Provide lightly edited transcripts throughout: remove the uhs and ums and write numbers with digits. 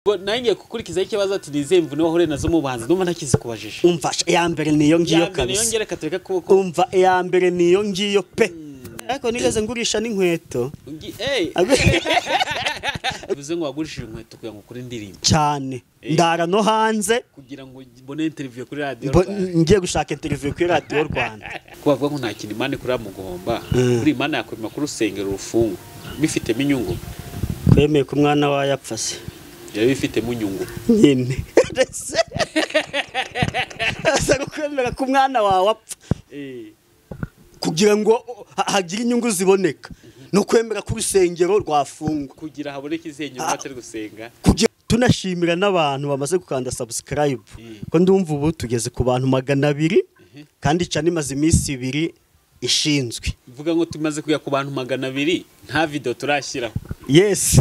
Nanjye gukurikizaho ikibazo ati nizihe mvune wahure nazo mu buhanzi, ndumva ntakizikubajije. Umva, iya mbere niyo ngiyo kabisa. Yongere katureka kuboko. Umva, iya mbere niyo ngiyo pe. Ariko nigeze ngurisha n'inkweto. Bivuze ngo wagurishije inkweto kugira ngo ukore indirimbo. Cyane. Ndara no hanze kugira ngo mbone interview kuri Radio Rwanda. Ngiye gushaka interview kuri Radio Rwanda. Ko bavuga ngo nta kintu Imana ikora mu guhomba. Kuri Imana yakwima kuri rusengero rufungo. Bifitemo inyungu. Kwemeye ku mwana wa yapfa se. Yari bifitemo inyungu. Nyine. Asa kwemera ku mwana wawe apfa. Kugira ngo hagire inyungu ziboneka. No kwemera ku rusengero rwafungwa. Kugira haboneke izihe nyungu atari gusenga. Tunashimira n'abantu bamaze gukanda subscribe. Ko ndumva ubu tugeze ku bantu 200 kandi cyane imaze iminsi 2 ishinzwe. Mvuga ngo tumaze kuya ku bantu 200 nta video turashyiraho. Yes.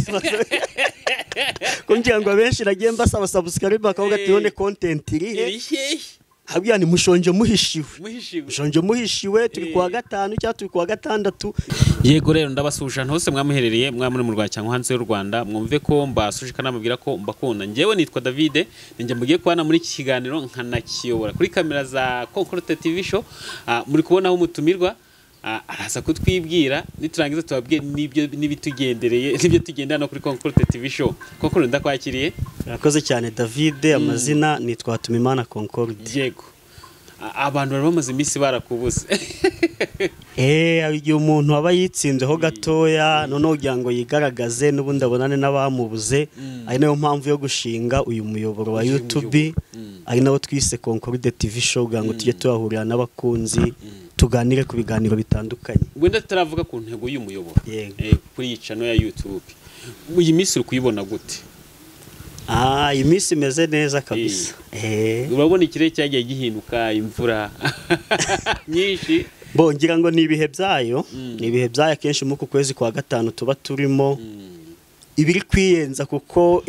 Ko ngira ngo abenshi nagiye mbasaba subscribe bakavuga ati none content iri he? Habya ni mushonje muhishiwe. Mushonje muhishiwe turi kuwa gatanu cyangwa turi kuwa gatandatu. Yego rero ndabasuje hose mwamuherereye mwamuri mu Rwanda cyangwa hanze y'u Rwanda, mwumve ko mbasuje kanamubwira ko mbakunda. Njyewe nitwa David, ninjye mugiye kubana muri iki kiganiro nkanakiyobora kuri kamera za Concorde TV show. Muri kubonaho umutumirwa araza kutwibwira, niturangiza tubabwiye nibyo nibitugendereye nibyo tugendana no kuri Concorde TV show. Concorde ndakwakiriye. Urakoze cyane David, amazina nitwa Hatumimana Concorde. Yego. Abantu bari bamaze iminsi barakubuze. Igihe umuntu aba yitsinzeho gatoya noneho kugira ngo yigaragaze n'ubundi abonane n'abamubuze, ari nayo mpamvu yo gushinga uyu muyoboro wa YouTube, ari nawo twise Concorde TV show kugira ngo tujye tuhahurira n'abakunzi tuganire ku biganiro bitandukanye. Wenda turavuga ku ntego y'uyu muyoboro kuri iyi channel ya YouTube. Iyi minsi uri kuyibona gute? Iyi minsi imeze neza kabisa. Urabona ikirere cyagiye gihinduka, imvura nyinshi. Bo ngira ngo ni ibihe byayo, ni ibihe byayo kenshi mu kwezi kwa gatanu tuba turimo. Ibiri kwiyenza kuko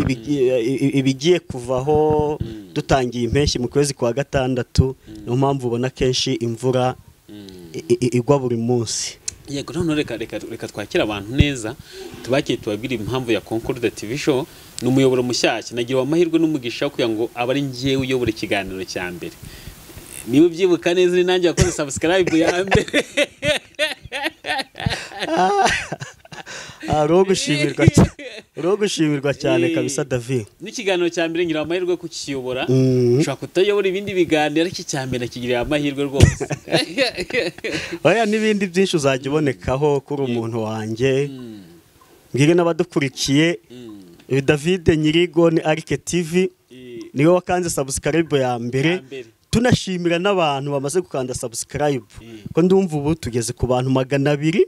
ibigiye kuvaho dutangiye impeshyi mu kwezi kwa gatandatu, niyo mpamvu ubona kenshi imvura igwa buri munsi. Yego, none reka twakira abantu neza, tubakiye tubabwira impamvu ya Concorde TV show. Ni umuyoboro mushyashya, nagira amahirwe n'umugisha kugira ngo abari ngiye uyobora ikiganiro cya mbere. Niba ubyibuka neza ni nanjye wakoze subscribe ya mbere. Ro gushimirwa cyane kabisa David. N'ikiganiro cya mbere ngira amahirwe kukiyobora. Ushobora kutayobora ibindi biganiro ariko icya mbere nakigiriye amahirwe rwose. Oya n'ibindi byinshi uzajya ubonekaho kuri umuntu wanjye. Mbwire n'abadukurikiye, David Nyirigo ni Arike TV niwe wakanze subscribe ya mbere. Tunashimira n'abantu bamaze gukanda subscribe. Ko ndumva ubu tugeze ku bantu 200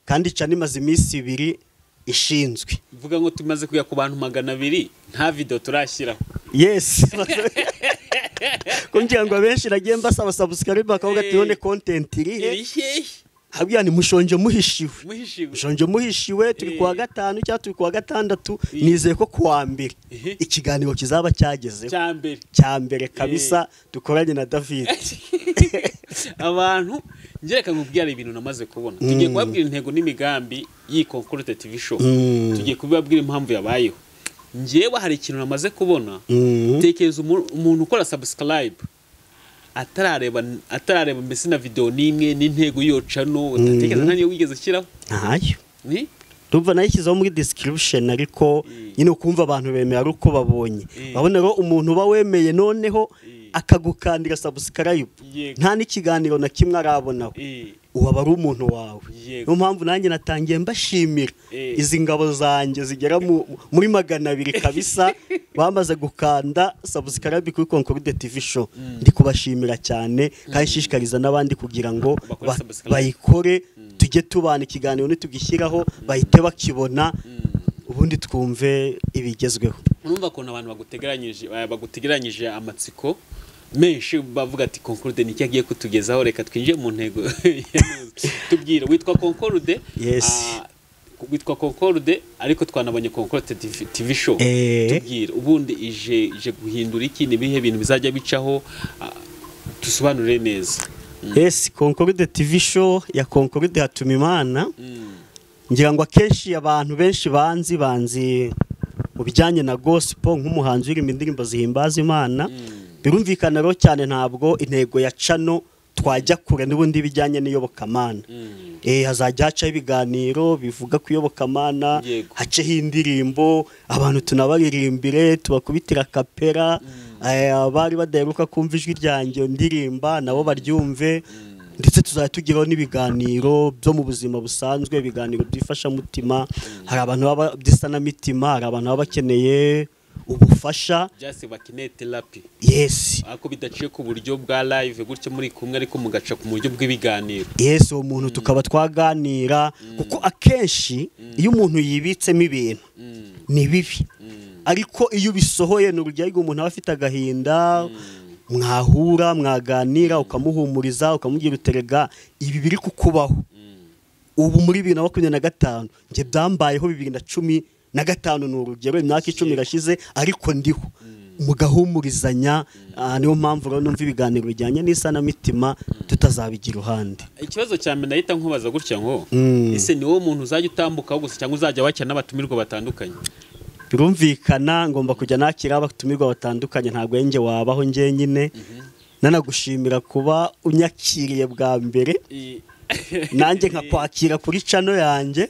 kandi cyane imaze iminsi 2 ishinzwe. Mvuga ngo tumaze kuya ku bantu 200 nta video turashyiraho. Yes. Ko ngira ngo abenshi nagiye mbasaba subscribe bakavuga ati none content iri he? Habya ni mushonje muhishiwe. Mushonje muhishiwe turi kuwa gatanu cyangwa turi kuwa gatandatu, nizeye ko kuwa mbere ikiganiro kizaba cyagezeho. Cya mbere kabisa dukoranye na David. Abantu ngereka nkubwira ibintu namaze kubona. Tugiye kubabwira intego n'imigambi y'i Concorde TV show. Tugiye kubabwira impamvu yabayeho. Njyewe hari ikintu namaze kubona. Tekereza umuntu ukora subscribe atarareba mbese na video nimwe n'intego yo channel, utatekereza nta niyo wigeze ushyiraho. Ntayo. Ni? Ndumva nayishyizeho muri description ariko nyine ukumva abantu bemera ari uko babonye. Babona rero umuntu uba wemeye noneho akagukandira subscribe nta n'ikiganiro na kimwe arabonaho, uwo aba ari umuntu wawe. Niyo mpamvu nanjye natangiye mbashimira izi ngabo zanjye zigera muri 200 kabisa bamaze gukanda subscribe kuri Concorde TV show. Ndi kubashimira cyane kandi nshishikariza n'abandi kugira ngo bayikore, tujye tubana ikiganiro nitugishyiraho bahite bakibona, ubundi twumve ibigezweho. Urumva ko abantu bagutegeranyije amatsiko menshi bavuga ati Concorde ni cyagiye kutugezaho, reka twinjire mu ntego. Tubwire, witwa Concorde? Yes. Witwa Concorde ariko twanabonye Concorde TV show. Tubwire ubundi ije guhindura iki, ni bihe bintu bizajya bicaho, tusobanure neza. Yes, Concorde TV show ya Concorde Hatumimana. Ngira ngo akenshi abantu benshi banzi mu bijyanye na gospel nk'umuhanzi uririmba indirimbo zihimbaza Imana. Birumvikana rero cyane ntabwo intego ya channel twajya kure n'ubundi bijyanye n'iyobokamana. Hazajya hacaho ibiganiro bivuga ku iyobokamana, haceho indirimbo, abantu tunabaririmbire, tubakubitira kapera, abari badaheruka kumva ijwi ryanjye ndirimba nabo baryumve, ndetse tuzajya tugiraho n'ibiganiro byo mu buzima busanzwe, ibiganiro by'ifashamutima. Hari abantu baba by'isanamitima, hari abantu baba bakeneye ubufasha, just bakeneye therapy. Yes, ako bidaciye ku buryo bwa live gutyo muri kumwe, ariko mugaca ku buryo bw'ibiganiro. Yes, uwo muntu tukaba twaganira, kuko akenshi iyo umuntu yibitsemo ibintu ni bibi, ariko iyo ubisohoye ni urugero umuntu aba afite agahinda, mwahura mwaganira ukamuhumuriza, ukamubwira uterega ibi biri kukubaho ubu muri 2025, nge byambayeho 2015 ni urugero, imyaka 10 irashize ariko ndiho, mugahumurizanya. Niyo mpamvu rero numva ibiganiro bijyanye n'isanamitima tutazabigira iruhande. Ikibazo cya mbere ndahita nkubaza gutya ngo ese ni wowe muntu uzajya utambukaho gusa cyangwa uzajya wakira n'abatumirwa batandukanye? Birumvikana ngomba kujya nakira abatumirwa batandukanye, ntabwo njye wabaho njyenyine. Nanagushimira kuba unyakiriye bwa mbere, nanjye nkakwakira kuri channel yanjye.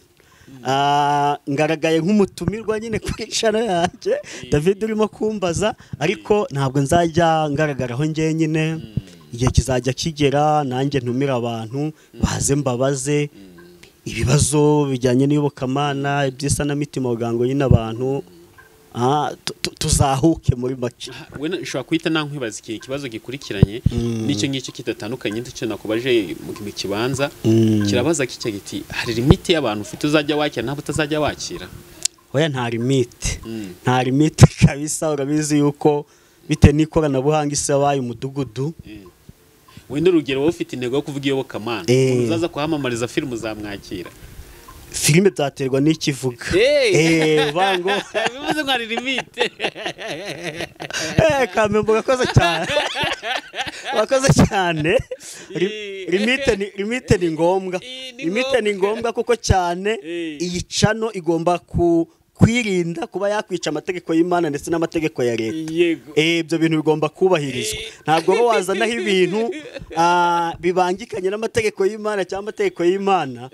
Ngaragaye nk'umutumirwa nyine kuri channel yanjye, David urimo kumbaza, ariko ntabwo nzajya ngaragaraho njyenyine. Igihe kizajya kigera nanjye ntumira abantu baze mbabaze ibibazo bijyanye n'iyobokamana, iby'isanamitima, kugira nyine abantu tuzahuke muri make. We nshobora kuhita nankwibaza iki kibazo gikurikiranye n'icyo ngicyo kidatandukanye n'icyo nakubaje mu kibanza. Kirabaza kijya giti hari limite y'abantu ufite uzajya wakira ntabwo utazajya wakira? Oya, nta limite, nta limite kabisa. Urabizi yuko bite n'ikoranabuhanga isi yabaye umudugudu. Wenda urugero wowe ufite intego yo kuvuga iyobokamana, uzaza kuhamamariza filime uzamwakira? Filime byaterwa n'ikivuga. Bango bivuze ngo ari limite. Kamembo gakoze cyane. Wakoze cyane. Limite ni ngombwa. Limite ni ngombwa kuko cyane iyi channel igomba kwirinda kuba yakwica amategeko y'Imana ndetse n'amategeko ya leta. Ibyo bintu bigomba kubahirizwa. Ntabwo bo wazanaho ibintu bibangikanye n'amategeko y'Imana cyangwa amategeko y'Imana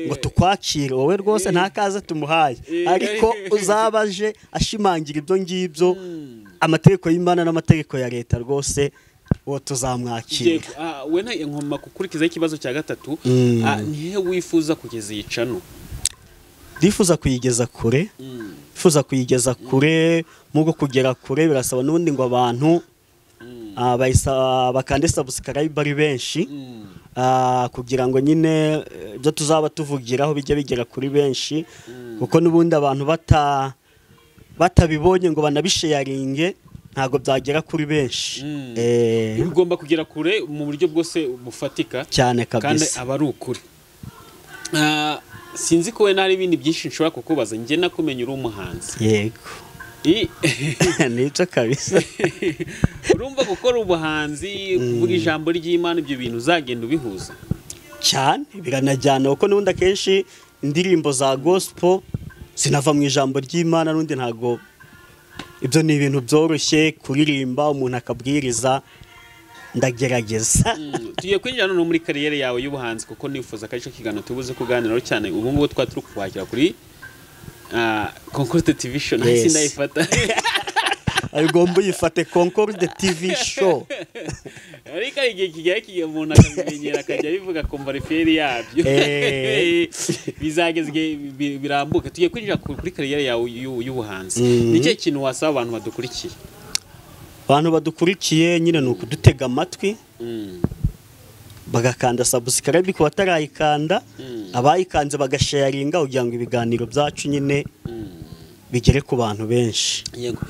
ngo tukwakire wowe rwose nta kaza tumuhaye, ariko uzabaje ashimangira ibyo ngibyo, amategeko y'Imana n'amategeko ya leta rwose uwo tuzamwakira. We nta inkoma gukurikiza ikibazo cya gatatu, nihe wifuza kugeza iyi channel? Ndifuza kuyigeza kure, ndifuza kuyigeza kure. Mugo kugera kure birasaba n'ubundi ngo abantu bakande subscribe ari benshi, kugira ngo nyine ibyo tuzaba tuvugiraho bijye bigera kuri benshi, kuko n'ubundi abantu batabibonye ngo banabisharinge ntabwo byagera kuri benshi. Bigomba kugera kure mu buryo bwose bufatika cyane kabisa, kandi aba ari ukuri. Sinzi ko we nari ibindi byinshi nshobora kukubaza, njye nakumenye uri umuhanzi. Yego. Nibyo kabisa. Urumva gukora ubuhanzi, kuvuga ijambo ry'Imana, ibyo bintu uzagenda ubihuza cyane, biranajyana kuko n'ubundi akenshi indirimbo za gospel sinava mu ijambo ry'Imana, n'undi ntago ibyo ni ibintu byoroshye kuririmba umuntu akabwiriza. Ndagerageza. Tugiye kwinjira no muri kariyeri yawe y'ubuhanzi, kuko nifuza ko aricyo kiganiro tubuze kuganiraho cyane. Ubu ngubu twa turi kwakira kuri Concorde TV show. Nahise ndayifata. Agomba uyifate Concorde TV show. Ariko igihe kigiye kigiye umuntu akabimenyera akajya bivuga kumva referi yabyo. Bizageze birambuka. Tugiye kwinjira kuri kariyeri yawe y'ubuhanzi. Ni ikihe kintu wasaba abantu badukurikiye? Abantu badukurikiye nyine ni ukudutega amatwi, bagakanda subscribe ku batarayikanda, abayikanze bagasharinga kugira ngo ibiganiro byacu nyine bigere ku bantu benshi. Yego.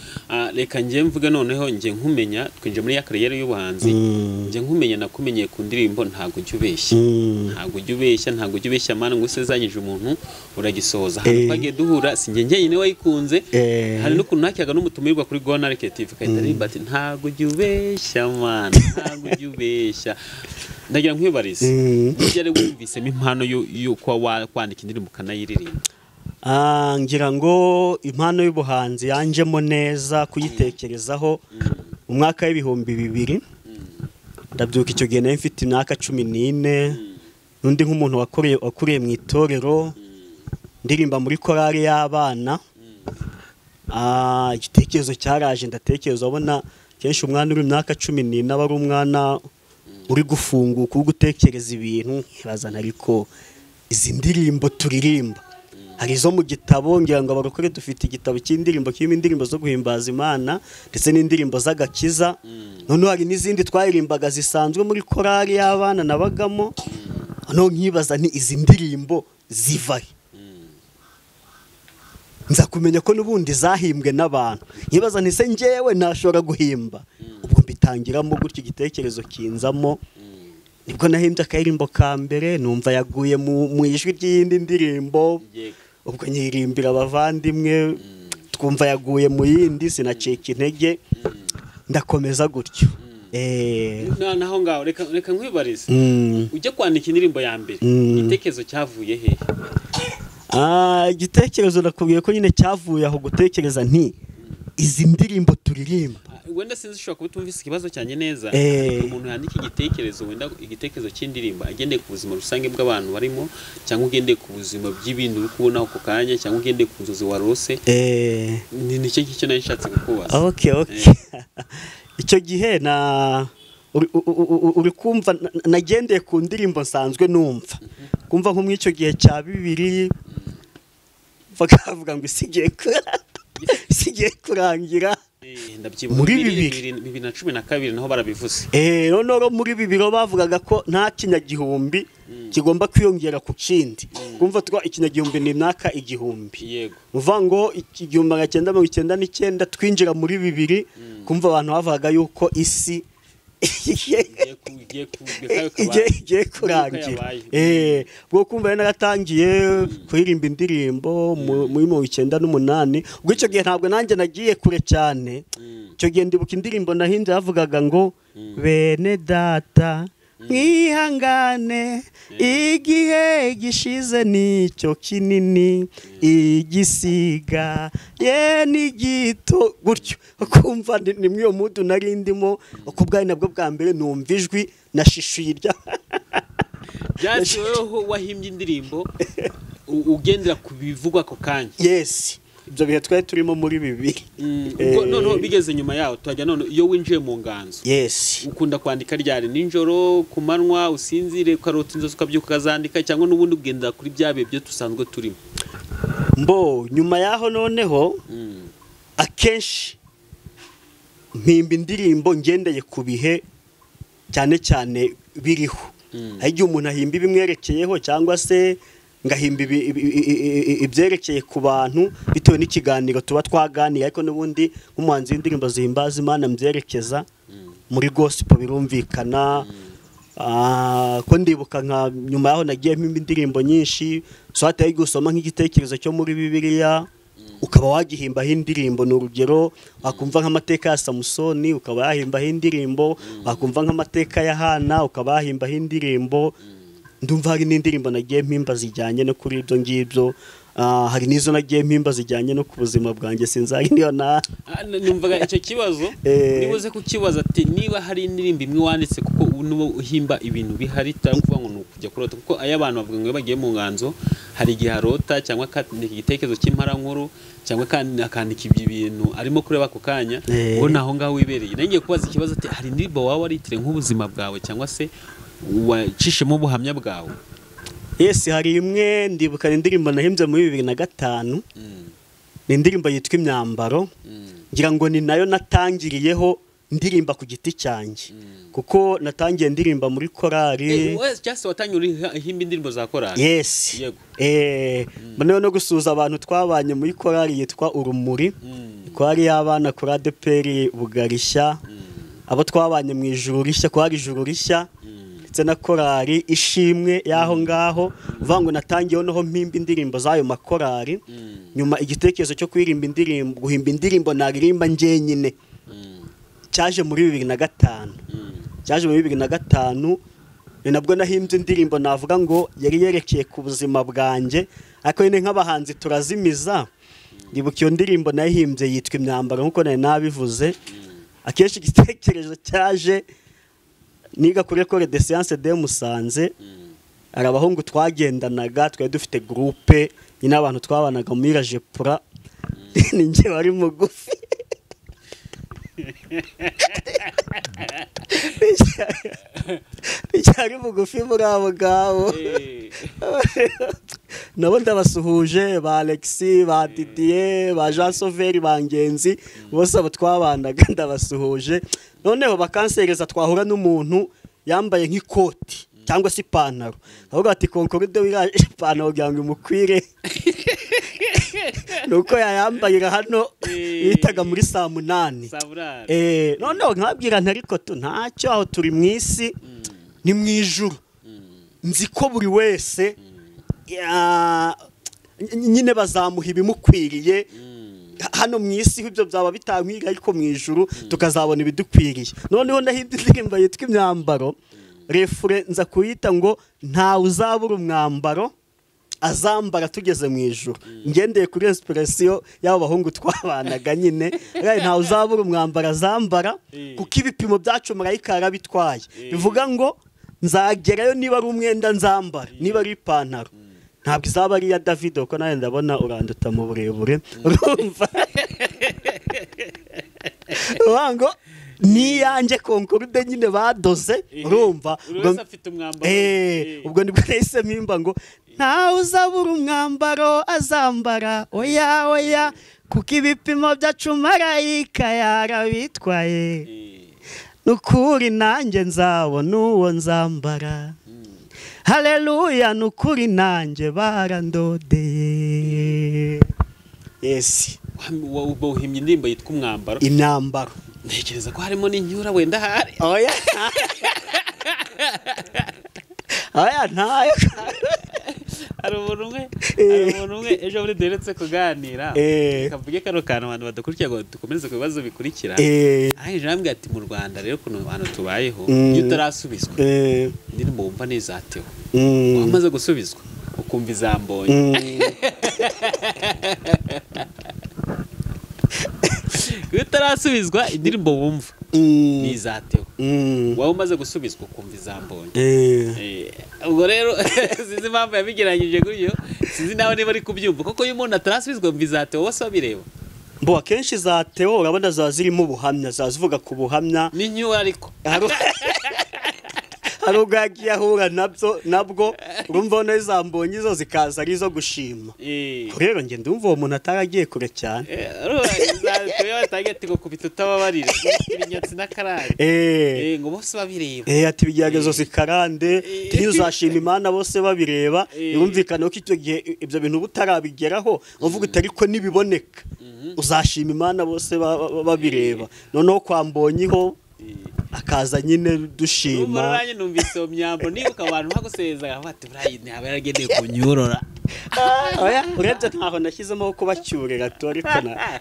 Reka nje mvuge noneho nje nkumenya twinje muri ya kariyeri y'ubuhanzi, nje nkumenya nakumenyeye ku ndirimbo ntago ujya ubeshya. Ntago ujya ubeshya, ntago ujya ubeshya mana ngo usezanyije umuntu uragisohoza. Hano twagiye duhura sinjye njyenyine wayikunze, hari n'ukuntu nakyaga n'umutumirwa kuri Gona TV kahita aririmba ati ntago ujya ubeshya mana, ntago ujya ubeshya. Ndagira nkwibarize, ujya wumvisemo impano y'uko wakwandika indirimbo ukanayiririmba? Ngira ngo impano y'ubuhanzi yanjemo neza kuyitekerezaho mu mwaka w'2000. Ndabyuka icyo gihe nari mfite imyaka 14, n'undi nk'umuntu wakuriye mu itorero, ndirimba muri korali y'abana. Igitekerezo cyaraje, ndatekereza, ubona kenshi umwana uri mu myaka 14 aba ari umwana uri gufunguka, uri gutekereza ibintu. Nkibaza ariko izi ndirimbo turirimba hari izo mu gitabo, ngira ngo abarokore dufite igitabo cy'indirimbo kirimo indirimbo zo guhimbaza Imana ndetse n'indirimbo z'agakiza. Noneho hari n'izindi twaririmbaga zisanzwe muri korali y'abana nabagamo. Noneho nkibaza nti izi ndirimbo ziva he? Nza kumenya ko n'ubundi zahimbwe n'abantu. Nkibaza nti se njyewe ntashobora guhimba? Ubwo mbitangiramo gutyo, igitekerezo kinzamo. Nibwo nahimbye akaririmbo ka mbere, numva yaguye mu ijwi ry'iyindi ndirimbo. Ubwo nyiririmbira abavandimwe, twumva yaguye mu yindi, sinacika intege, ndakomeza gutyo. Naho ngaho reka nkwibarize, ujya kwandika indirimbo ya mbere, igitekerezo cyavuye hehe? Igitekerezo nakubwiye ko nyine cyavuye aho gutekereza nti izi ndirimbo turirimba. Wenda sinzi ushobora kuba utumvise ikibazo cyanjye neza. Umuntu yandika igitekerezo, wenda igitekerezo cy'indirimbo agendeye ku buzima rusange bw'abantu barimo, cyangwa ugendeye ku buzima by'ibintu uri kubona ako kanya, cyangwa ugendeye ku nzozi warose. Ni nicyo ngicyo nari nshatse kukubaza. Okay. Icyo gihe na uri kumva nagendeye ku ndirimbo nsanzwe numva. Kumva nko mu icyo gihe cya 2000 bakavuga ngo isigiye kurangira. Muri 2012 naho barabivuze. Noneho muri 2000 bavugaga ko nta kinyagihumbi kigomba kwiyongera ku kindi. Kumva twa ikinyagihumbi ni imyaka 1000. Yego. Uvuga ngo 1999 twinjira muri 2000, kumva abantu bavugaga yuko isi igiye kurangira. Ubwo kumva naratangiye kuririmba indirimbo muri 98. Ubwo icyo gihe ntabwo nanjye nagiye kure cyane. Icyo gihe ndibuka indirimbo nahimbye yavugaga ngo bene data mwihangane, igihe gishize nicyo kinini, igisiga ye ni gito gutyo. Kumva ni muri iyo mudu nari ndimo, uko bwari nabwo bwa mbere numva ijwi nashishuye irya. Byashoboyeho wahimbye indirimbo ugendera ku bivugwa ako kanya. Yes, ibyo bihe twari turimo muri 2000. Ubwo noneho bigeze nyuma yaho tuhajya none iyo winjiye mu nganzo. Yes. Ukunda kwandika ryari? Nijoro, ku manywa, usinzire ukarota inzozi ukabyuka ukazandika, cyangwa n'ubundi ugendera kuri bya bihe byo dusanzwe turimo? Mbo nyuma yaho noneho akenshi mpimba indirimbo ngendeye ku bihe cyane cyane biriho. Hari igihe umuntu ahimba ibimwerekeyeho cyangwa se ngahimba ibyerekeye ku bantu bitewe n'ikiganiro tuba twaganiye, ariko n'ubundi nk'umuhanzi w'indirimbo zihimbaza Imana mbyerekeza muri gospel birumvikana. Ko ndibuka nka nyuma yaho nagiye mpimba indirimbo nyinshi, so hatari gusoma nk'igitekerezo cyo muri Bibiliya ukaba wagihimbaho indirimbo. Ni urugero, wakumva nk'amateka ya Samusoni ukaba yahimbaho indirimbo, wakumva nk'amateka ya Hana ukaba yahimbaho indirimbo. Ndumva hari n'indirimbo nagiye mpimba zijyanye no kuri ibyo ngibyo. Hari n'izo nagiye mpimba zijyanye no ku buzima bwanjye, sinzari niyo na numvaga icyo kibazo nibuze kukibaza ati niba hari indirimbo imwe wanditse, kuko ubu uhimba ibintu bihari cyangwa kuvuga ngo ni ukujya kurota, kuko ayo abantu bavuga ngo bagiye mu nganzo hari igihe arota cyangwa akandika igitekerezo cy'imparankuru cyangwa akandika ibyo bintu arimo kureba ako kanya, ngo naho ngaho wibereye. Nangiye kubaza ikibazo ati hari indirimbo waba waritire nk'ubuzima bwawe cyangwa se wacishemo ubuhamya bwawe? Yes, hari imwe ndibuka indirimbo nahimbye muri 2005. Ni indirimbo yitwa Imyambaro. Ngira ngo ni nayo natangiriyeho ndirimba ku giti cyanjye, kuko natangiye ndirimba muri korali. Just watangiye uhimba indirimbo za korali? Yes. Yego. Mbona no gusuza abantu twabanye muri korali yitwa Urumuri, korali y'abana kuri ADEPR Bugarishya, abo twabanye mu ijuru rishya, kwari ijuru rishya, ndetse na korali Ishimwe y'aho ngaho. Uvuga ngo natangiye noneho mpimba indirimbo z'ayo makorali. Nyuma igitekerezo cyo kuririmba indirimbo, guhimba indirimbo naririmba njyenyine cyaje muri 2005. Cyaje muri 2005 Ni nabwo nahimbye indirimbo navuga ngo yari yerekeye ku buzima bwanjye, ariko nyine nk'abahanzi turazimiza. Ndibuka iyo ndirimbo nayihimbye yitwa Imyambaro nk'uko nari nabivuze. Akenshi igitekerezo cyaje niga kuri Ecole de Sciences de Musanze, hari abahungu twagendanaga, twari dufite groupe nyine abantu twabanaga muri Rajepura, ni njye wari mugufi. Ni njye wari mugufi muri abo ngabo. Nabo ndabasuhuje, ba Alexis, ba Didier, ba Jean Sauveur, ba Ngenzi, bose abo twabanaga ndabasuhuje. Noneho bakansereza twahura n'umuntu yambaye nk'ikoti cyangwa se ipantaro, avuga ati Concorde wiraje ipantaro kugira ngo imukwire, nuko yayambayira hano bitaga muri saa 8. Noneho nkabwira nti ariko ntacyo, aho turi mu isi ni mu ijuru, nzi ko buri wese nyine bazamuha ibimukwiriye. Hano mu isi ibyo byaba bitankwiriye, ariko mu ijuru tukazabona ibidukwiriye. Noneho nahimbye indirimbo yitwa Imyambaro, refure nza kuyita ngo ntawe uzabura umwambaro azambara tugeze mu ijuru, ngendeye kuri inspiration y'abo bahungu twabanaga nyine. Ntawe uzabura umwambaro azambara kuko ibipimo byacu marayika yarabitwaye. Bivuga ngo nzagerayo niba ari umwenda nzambara, niba ari ipantaro, ntabwo izaba ari iya David, kuko nawe ndabona uranduta mu burebure, urumva ngo niyanjye Concorde nyine badoze, urumva ubwo nibwo nahise mpimba ngo ntawe uzabura umwambaro azambara, oya oya, kuko ibipimo byacu marayika yarabitwaye, nukuri nanjye nzabona uwo nzambara, haleluya, nukuri nanjye barandodeye. Yes, uhimbye indirimbo yitwa Umwambaro, Imyambaro. Ntekereza ko harimo n'inyura wenda hari. Oya. Oya ntayo. Hari umuntu umwe ejo muri deretse kuganira, kavuge kano kantu abantu badakurikira ngo dukomeze ku bibazo bikurikira. Arangije arambwira ati mu Rwanda rero kuno abantu tubayeho, iyo utarasubizwa indirimbo wumva n'izateho, wamaze gusubizwa ukumva izambonye. Iyo utarasubizwa indirimbo wumva n'izateho, waba umaze gusubizwa ukumva izambonye. Ubwo rero sinzi impamvu yabigeranyije gutyo, sinzi nawe niba ari kubyumva, kuko iyo umuntu atarasubizwa yumva izateho bose babireba. Mbo akenshi izateho urabona ziba zirimo ubuhamya, ziba zivuga ku buhamya n'inyura, ariko hari ubwo yagiye ahura nabyo, nabwo urumva noneho izambonye izo zikaza ari izo gushima. Rero njye ndumva uwo muntu ataragiye kure cyane. Ngo bose babireba, ati ibigeragezo zikarande, ntuzashima Imana bose babireba. Birumvikana ko icyo gihe ibyo bintu utarabigeraho uvuga uti ariko nibiboneka uzashima Imana bose babireba. Noneho kwa Mbonyiho akaza nyine dushima. Nanjye numvise iyo myambaro nibuka abantu baguseza bati burayi ntaba yaragendeye kunyurora. Oya, urebye ntaho nashyizemo kubacyurira tu, ariko na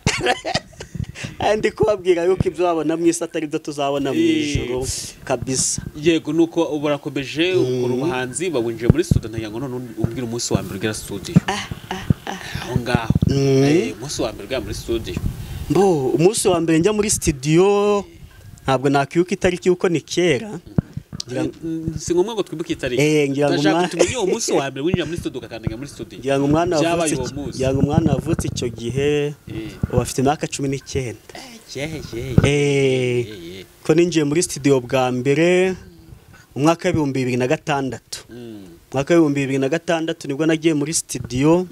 ndi kubabwira yuko ibyo babona mu isi atari byo tuzabona mu ijuru kabisa. Yego, nuko uburakomeje ukora ubuhanzi, bawinjiye muri studio, ntagira ngo none umbwire umunsi wa mbere ugera studio. Aho ngaho umunsi wa mbere ugera muri studio. Mbo umunsi wa mbere njya muri studio ntabwo nakwibuka itariki kuko ni kera. Si ngombwa ngo twibuke itariki, ndashaka tumenye uwo munsi wa mbere winjira muri studio ukakandaga muri studio. Ngira ngo umwana wavutse icyo gihe ubu afite imyaka 19. Ko ninjiye muri studio bwa mbere mu mwaka w'ibihumbi 2006. Mwaka w'ibihumbi 2006 nibwo nagiye muri studio.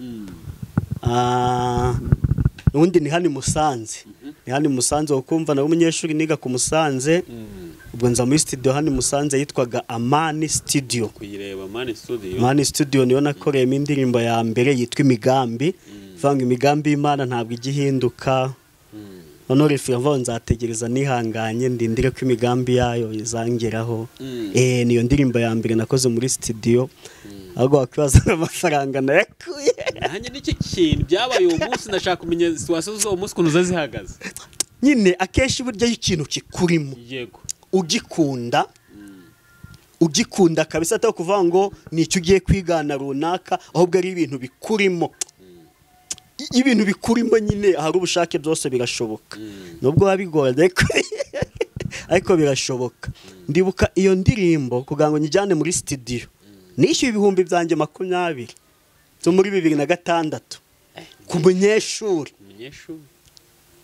Ubundi ni hano i Musanze. Ni hano i Musanze, ukumva na umunyeshuri niga ku Musanze. Ubwo nza muri studio hano i Musanze yitwaga Amani Studio. Kuyireba Amani Studio. Amani Studio niyo nakoreyemo indirimbo ya mbere yitwa Imigambi. Ivanga imigambi y'Imana ntabwo igihinduka. None refu nzategereza nihanganye ndindire ko imigambi yayo izangeraho. Niyo ndirimbo ya mbere nakoze muri studio. Ahubwo wakwibaza amafaranga nayakuye. Nanjye nicyo kintu byabaye uwo munsi, ndashaka kumenya situation z'uwo munsi ukuntu zihagaze. Nyine akenshi burya ikintu kikurimo, yego, ugikunda ugikunda kabisa, atari kuvuga ngo ni icyo ugiye kwigana runaka, ahubwo ari ibintu bikurimo. Ibintu bikurimo nyine ahari ubushake byose birashoboka, nubwo biba bigora ariko birashoboka. Ndibuka iyo ndirimbo kugira ngo nyijyane muri studio nishyuye ibihumbi byanjye 20 byo muri 2006 ku munyeshuri.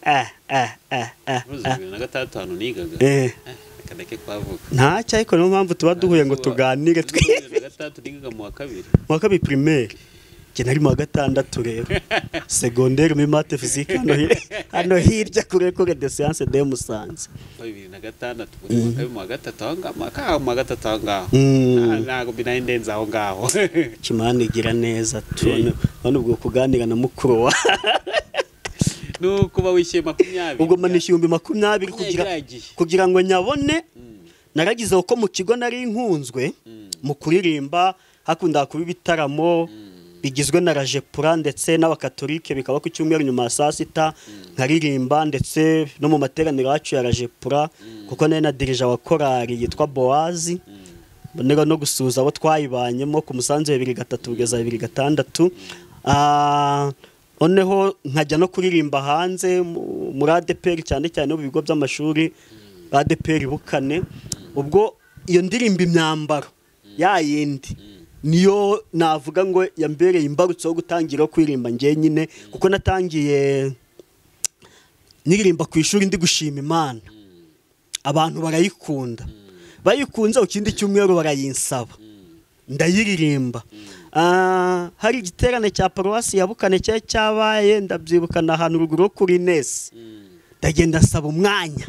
2006 nigaga. Reka kwavuga. Ntacyo, ariko niyo mpamvu tuba duhuye ngo tuganire twe. 2006 nigaga mu wa kabiri. Mu wa kabiri primaire. Njye nari mu wa gatandatu rero. Secondaire muri maths physique hano hirya kure kure de science de Musanze. 2006 mu wa gatatu aho ngaho, mu wa gatatu aho ngaho. Ntago binayendenza aho ngaho. Kimana igira neza tubone none ubwo kuganira na mukuru wa nuko wishyuye 20. Ubwo manishyuye 20,000 kugira ngo nyabone. Naragize uko mu kigo nari nkunzwe mu kuririmba, hakunda kuba ibitaramo bigizwe na Rajepura ndetse n'abakatolike, bikaba ku cyumweru nyuma ya saa sita nkaririmba, ndetse no mu materaniro yacu ya Rajepura, kuko nari na dirija wa korali yitwa Boazi. Mbonera no gusuhuza abo twayibanyemo ku musanzu 2003 kugeza 2006. Noneho nkajya no kuririmba hanze muri ADPR, cyane cyane mu bigo by'amashuri ADPR Bukane. Ubwo iyo ndirimba imyambaro ya yindi niyo navuga ngo yambereye imbarutso yo gutangira kuririmba njye nyine, kuko natangiye niririmba ku ishuri ndi gushima Imana, abantu barayikunda, bayikunze ikindi cyumweru barayinsaba ndayiririmba. Hari igiterane cya paruwasi ya Bukane cyabaye, ndabyibukana ahantu ruguru kuri Nesi, ndagenda nsaba umwanya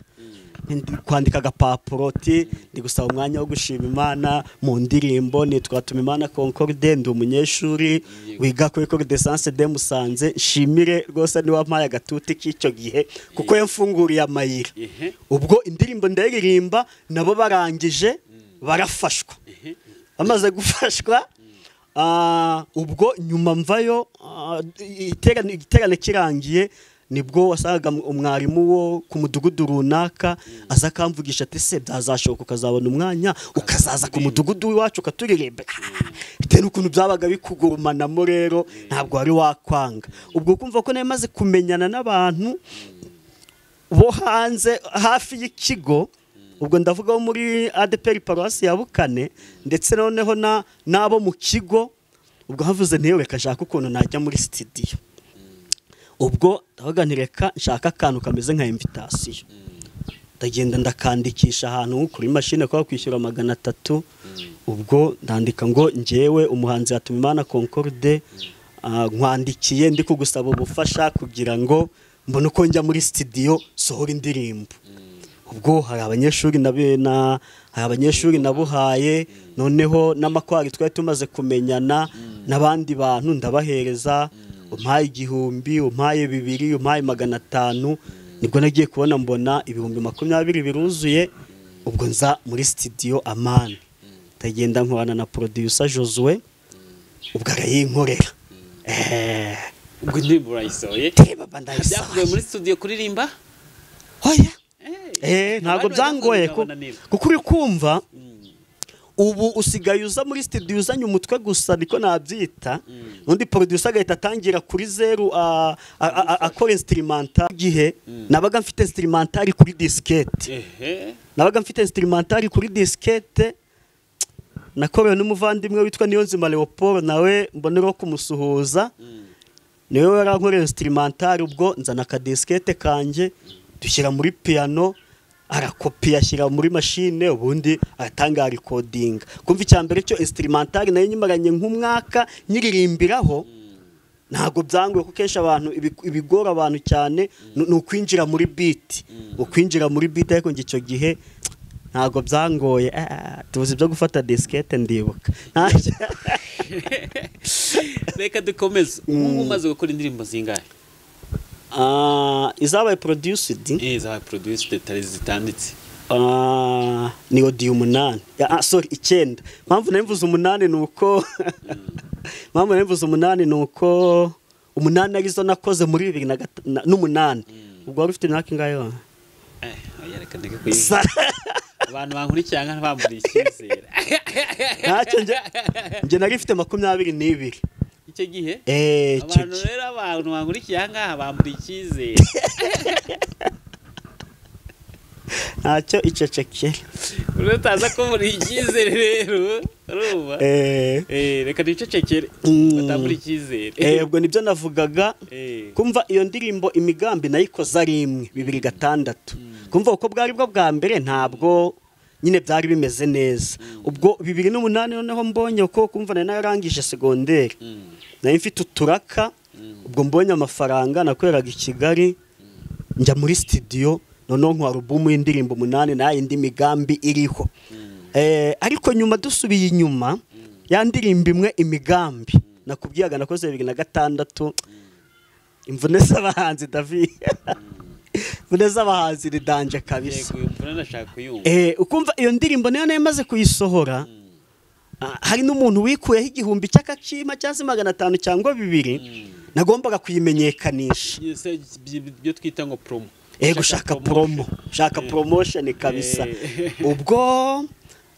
kwandika agapapuro ndi gusaba umwanya wo gushima Imana mu ndirimbo. Nitwa Tumimana Concorde, ndi umunyeshuri wiga kuri École de Sciences de Musanze. Nshimire rwose ni wampaye agatuti k'icyo gihe kuko yamfunguriye amayira. Ubwo indirimbo ndayiririmba nabo barangije barafashwa. Bamaze gufashwa ubwo nyuma mvayo, igiterane kirangiye, nibwo wasangaga umwarimu wo ku mudugudu runaka aza akamvugisha ati se byazashoboka ukazabona umwanya ukazaza ku mudugudu w'iwacu ukaturirimba. Bitewe n'ukuntu byabaga bikugurumanamo rero ntabwo wari wakwanga. Ubwo kumva ko nari maze kumenyana n'abantu bo hanze hafi y'ikigo, ubwo ndavuga bo muri ADPR paruwasi ya Bukane ndetse noneho n'abo mu kigo, ubwo havuze ntiyo reka nshaka ukuntu najya muri studio. Ubwo ndavuga nti reka nshaka akantu kameze nka invitation, ndagenda ndakandikisha ahantu kuri machine kwa kwishyura 300. Ubwo ndandika ngo njyewe umuhanzi Hatumimana Concorde nkwandikiye ndi kugusaba ubufasha kugira ngo mbone uko njya muri studio sohora indirimbo. Ubwo hari abanyeshuri nabuhaye, noneho n'amakwari twari tumaze kumenyana n'abandi bantu ndabahereza, umpaye 1000, umpaye 2, umpaye 500. Nibwo nagiye kubona mbona 20,000 biruzuye. Ubwo nza muri studio Amani, ndagenda nkorana na producer Josue, ubwo arayinkorera. Ubwo indirimbo urayisohoye byakugoye muri studio kuririmba? Oya, ntabwo byangoye kuko uri kumva ubu usigaye uza muri studio uzanye umutwe gusa, niko nabyita. Undi producer agahita atangira kuri zeru akora instrumental. Gihe nabaga mfite instrumental kuri diskette, nabaga mfite instrumental kuri diskette nakorewe n'umuvandimwe witwa Niyonzima Leopold, nawe mbonero kumusuhuza, niwe warankoreye instrumental. Ubwo nzana akadiskette kanjye dushyira muri piano, arakopi ashyira muri machine, ubundi aratanga recording. Kumva icyambere cyo instrumental nayo nyimaranye nk'umwaka nyiririmbiraho, ntago byangoye kuko kenshi abantu ibigora abantu cyane ni ukwinjira muri beat, ukwinjira muri beat. Ariko icyo gihe ntago byangoye, tuzi ibyo gufata diskette ndibuka. Reka dukomeze. Ubu umaze gukora indirimbo zingahe? Izabaye produced, izabaye produced zitanditse ni audio 8, sorry 9. Mpamvu navuze 8 nuko mpamvu navuze 8 nuko 8 arizo nakoze muri 2008. Ubwo wari ufite imyaka ingahe? Oya reka ndeke kuyivuga. Abantu bankurikirana bamburiye icyizere. Ntacyo njye nari mfite 22 icyo gihe. Abantu rero abantu bankurikiye aha ngaha bamburiye icyizere. Ntacyo icecekere. Utaza kumbura icyizere rero urumva. Reka nicecekere batambura icyizere. Ubwo nibyo navugaga. Kumva iyo ndirimbo imigambi nayikoze ari imwe 2006. Kumva uko bwari bwo bwa mbere ntabwo nyine byari bimeze neza. Ubwo 2008 noneho mbonye uko kumva nari narangije secondaire. Nari mfite uturaka, ubwo mbonye amafaranga nakoreraga i Kigali njya muri studio noneho nkwa album y'indirimbo 8 na indi migambi iriho. Ariko nyuma dusubiye inyuma ya ndirimbo imwe imigambi nakubwiyaga nakoze 2006 imvune z'abahanzi David. Imvune z'abahanzi ni danje kabisa. Yego imvune nashaka kuyumva. Ukumva iyo ndirimbo niyo namaze kuyisohora. Hari n'umuntu wikuyeho 1000 cy'akakima cyangwa 500 cyangwa 2 nagombaga kuyimenyekanisha. Ibyo twita ngo promo. Gushaka promo, shaka promotion kabisa. Ubwo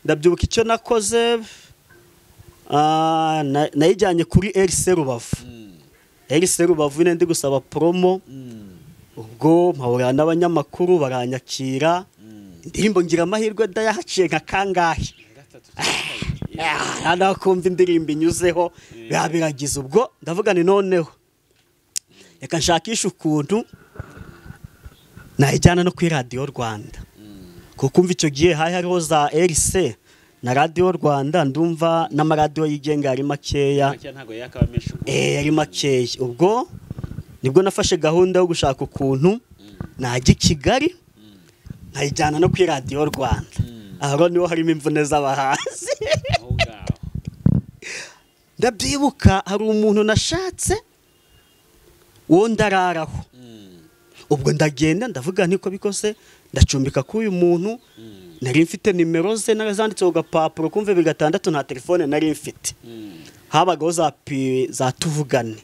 ndabyibuka icyo nakoze, nayijyanye kuri RC Rubavu. RC Rubavu ndi gusaba promo. Ubwo mpahurira n'abanyamakuru baranyakira. Indirimbo ngira amahirwe ndayahaciye nka kangahe. Nakumva indirimbo inyuzeho biragize. Ubwo ndavuga ni noneho reka nshakishe ukuntu nayijyana no kuri Radio Rwanda. Kuko umva icyo gihe hari hariho za RC na Radio Rwanda, ndumva n'amaradiyo yigenga ari makeya. Ari makeya. Ubwo nibwo nafashe gahunda yo gushaka ukuntu najya i Kigali nkayijyana no kuri Radio Rwanda. Aho niho harimo imvune z'abahanzi. Ndabyibuka hari umuntu nashatse uwo ndararaho. Ubwo ndagenda ndavuga ntiko bikose ndacumbika k'uyu muntu. Nari mfite nimero ze narazanditse ku gapapuro kumve 2006 nta telefone nari mfite. Habagaho za tuvugane.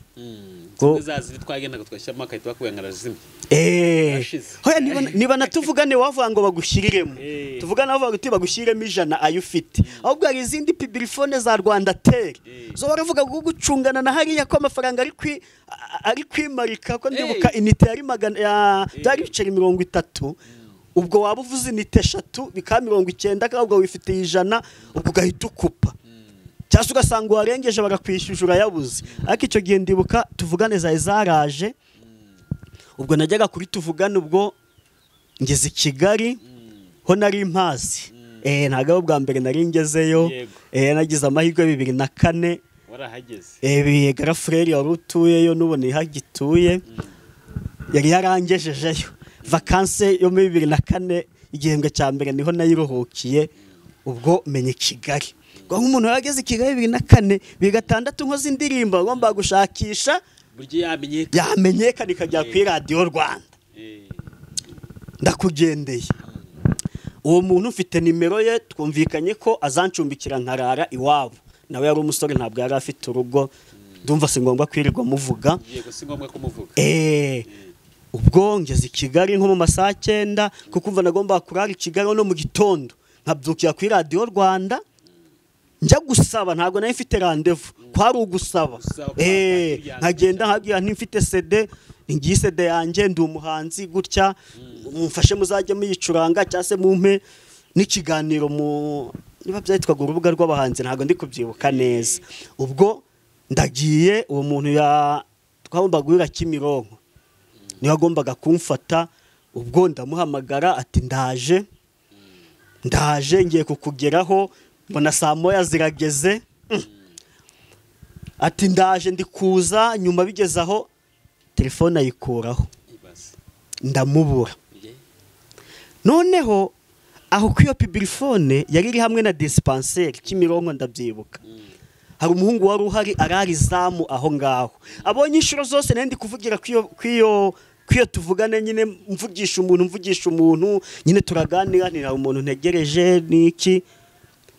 Hoya niba natuvugane wavuga ngo bagushyiriremo. Tuvugane wavuga uti bagushyiremo 100 ayo ufite. Ahubwo hari izindi pibilifone za Rwanda Tel. Zo baravuga ngo gucungana na hariya ko amafaranga ari kwimarika ko ndibuka inite yari magana ya byari biceri 30. Ubwo waba uvuze inite 3 bika 90 ahubwo wifitiye 100 ubwo ugahita ukupa. Cyangwa ugasanga warengeje bagakwishyura yabuze. Ariko icyo gihe ndibuka tuvugane za zaraje. Ubwo najyaga kuri tuvugane ubwo ngeze i Kigali ho nari impazi. Ntabwo bwa mbere nari ngezeyo. Nagize amahirwe 2004 warahageze. Garafureri wari utuyeyo n'ubone hagituye. Yari yarangejejeyo. Vacances yo muri 2004 igihembwe cya mbere niho nayiruhukiye. Ubwo menye Kigali. Ngo umuntu yageze i Kigali 2004 2006 nkoze indirimbo agomba gushakisha buryo yamenyekana ikajya kuri Radio Rwanda. Ndakugendeye. Uwo muntu ufite nimero ye twumvikanye ko azancumbikira nkarara iwabo. Nawe yari umusore ntabwo yari afite urugo. Ndumva si ngombwa kwirirwa muvuga. Yego si ngombwa kumuvuga. Ubwo ngeze i Kigali nko mu masaha 9 kuko umva nagomba kurara i Kigali no mu gitondo nkabyukira kuri Radio Rwanda. Njya gusaba ntabwo nari mfite rendez-vous kwari ugusaba. Nkagenda nkabwira nti mfite CD ngiye CD yanjye ndi umuhanzi gutya mumfashe muzajye muyicuranga cyangwa se mumpe n'ikiganiro mu niba byitwaga urubuga rw'abahanzi ntabwo ndi kubyibuka neza. Ubwo ndagiye uwo muntu ya twagombaga guhura Kimironko niwe agombaga kumfata. Ubwo ndamuhamagara ati ndaje ndaje ngiye kukugeraho mbona saa moya zirageze. Ati ndaje ndi kuza. Nyuma bigeze aho telefone ayikuraho ndamubura. Noneho aho kwiyo pibilifone yari iri hamwe na dispensaire Kimironko ndabyibuka. Hari umuhungu wari uhari arari zamu aho ngaho. Abonye inshuro zose nari ndi kuvugira kwiyo tuvugane nyine mvugisha umuntu nyine turaganira nti umuntu ntegereje niki.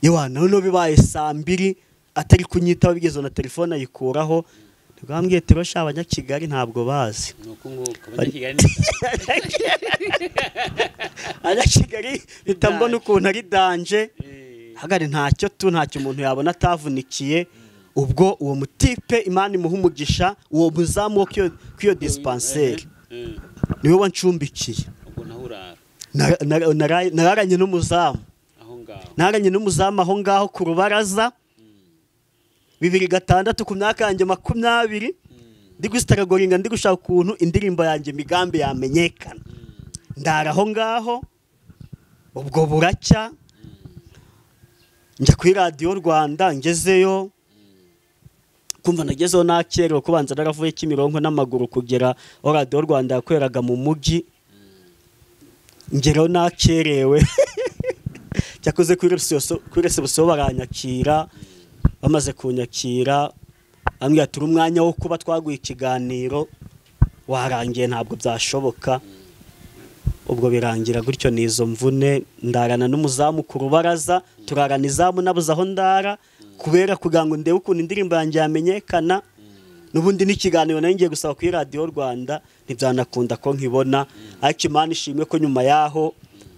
Yewa none bibaye saa 2 atari kunyitaba bigeze na telefone ayikuraho. Rwambwiye tirosha abanyakigali ntabwo bazi. Nuko nguko abanyakigali abanyakigali bitambona ukuntu ari danje. Hagari ntacyo tu ntacyo umuntu yabona atavunikiye. Ubwo uwo mutipe Imana imuha umugisha, uwo muzamu wo kwiyo dispensaire niwe wancumbikiye. Ubwo naho urara? Nararanye n'umuzamu aho ngaho. Nararanye n'umuzamu aho ngaho ku rubaraza 2006 ku myaka yanjye 20 ndi gusitaragoringa ndi gushaka ukuntu indirimbo yanjye Migambi yamenyekana. Ndara aho ngaho ubwo buracya njya kuri Radio Rwanda, ngezeyo kumva nagezeho nakerewe kubanza naravuye Kimironko n'amaguru kugera aho Radio Rwanda yakoreraga mu mujyi, ngeraho nakerewe. Cyakoze kuri reception baranyakira, bamaze kunyakira ambwira turi umwanya wo kuba twaguye ikiganiro warangiye ntabwo byashoboka. Ubwo birangira gutyo nizo mvune, ndarana n'umuzamu ku rubaraza, turarana izamu nabuze aho ndara kubera kugira ngo ndebe ukuntu indirimbo yanjye yamenyekana. N'ubundi n'ikiganiro nari ngiye gusaba kuri Radio Rwanda ntibyanakunda ko nkibona, ariko Imana ishimwe ko nyuma yaho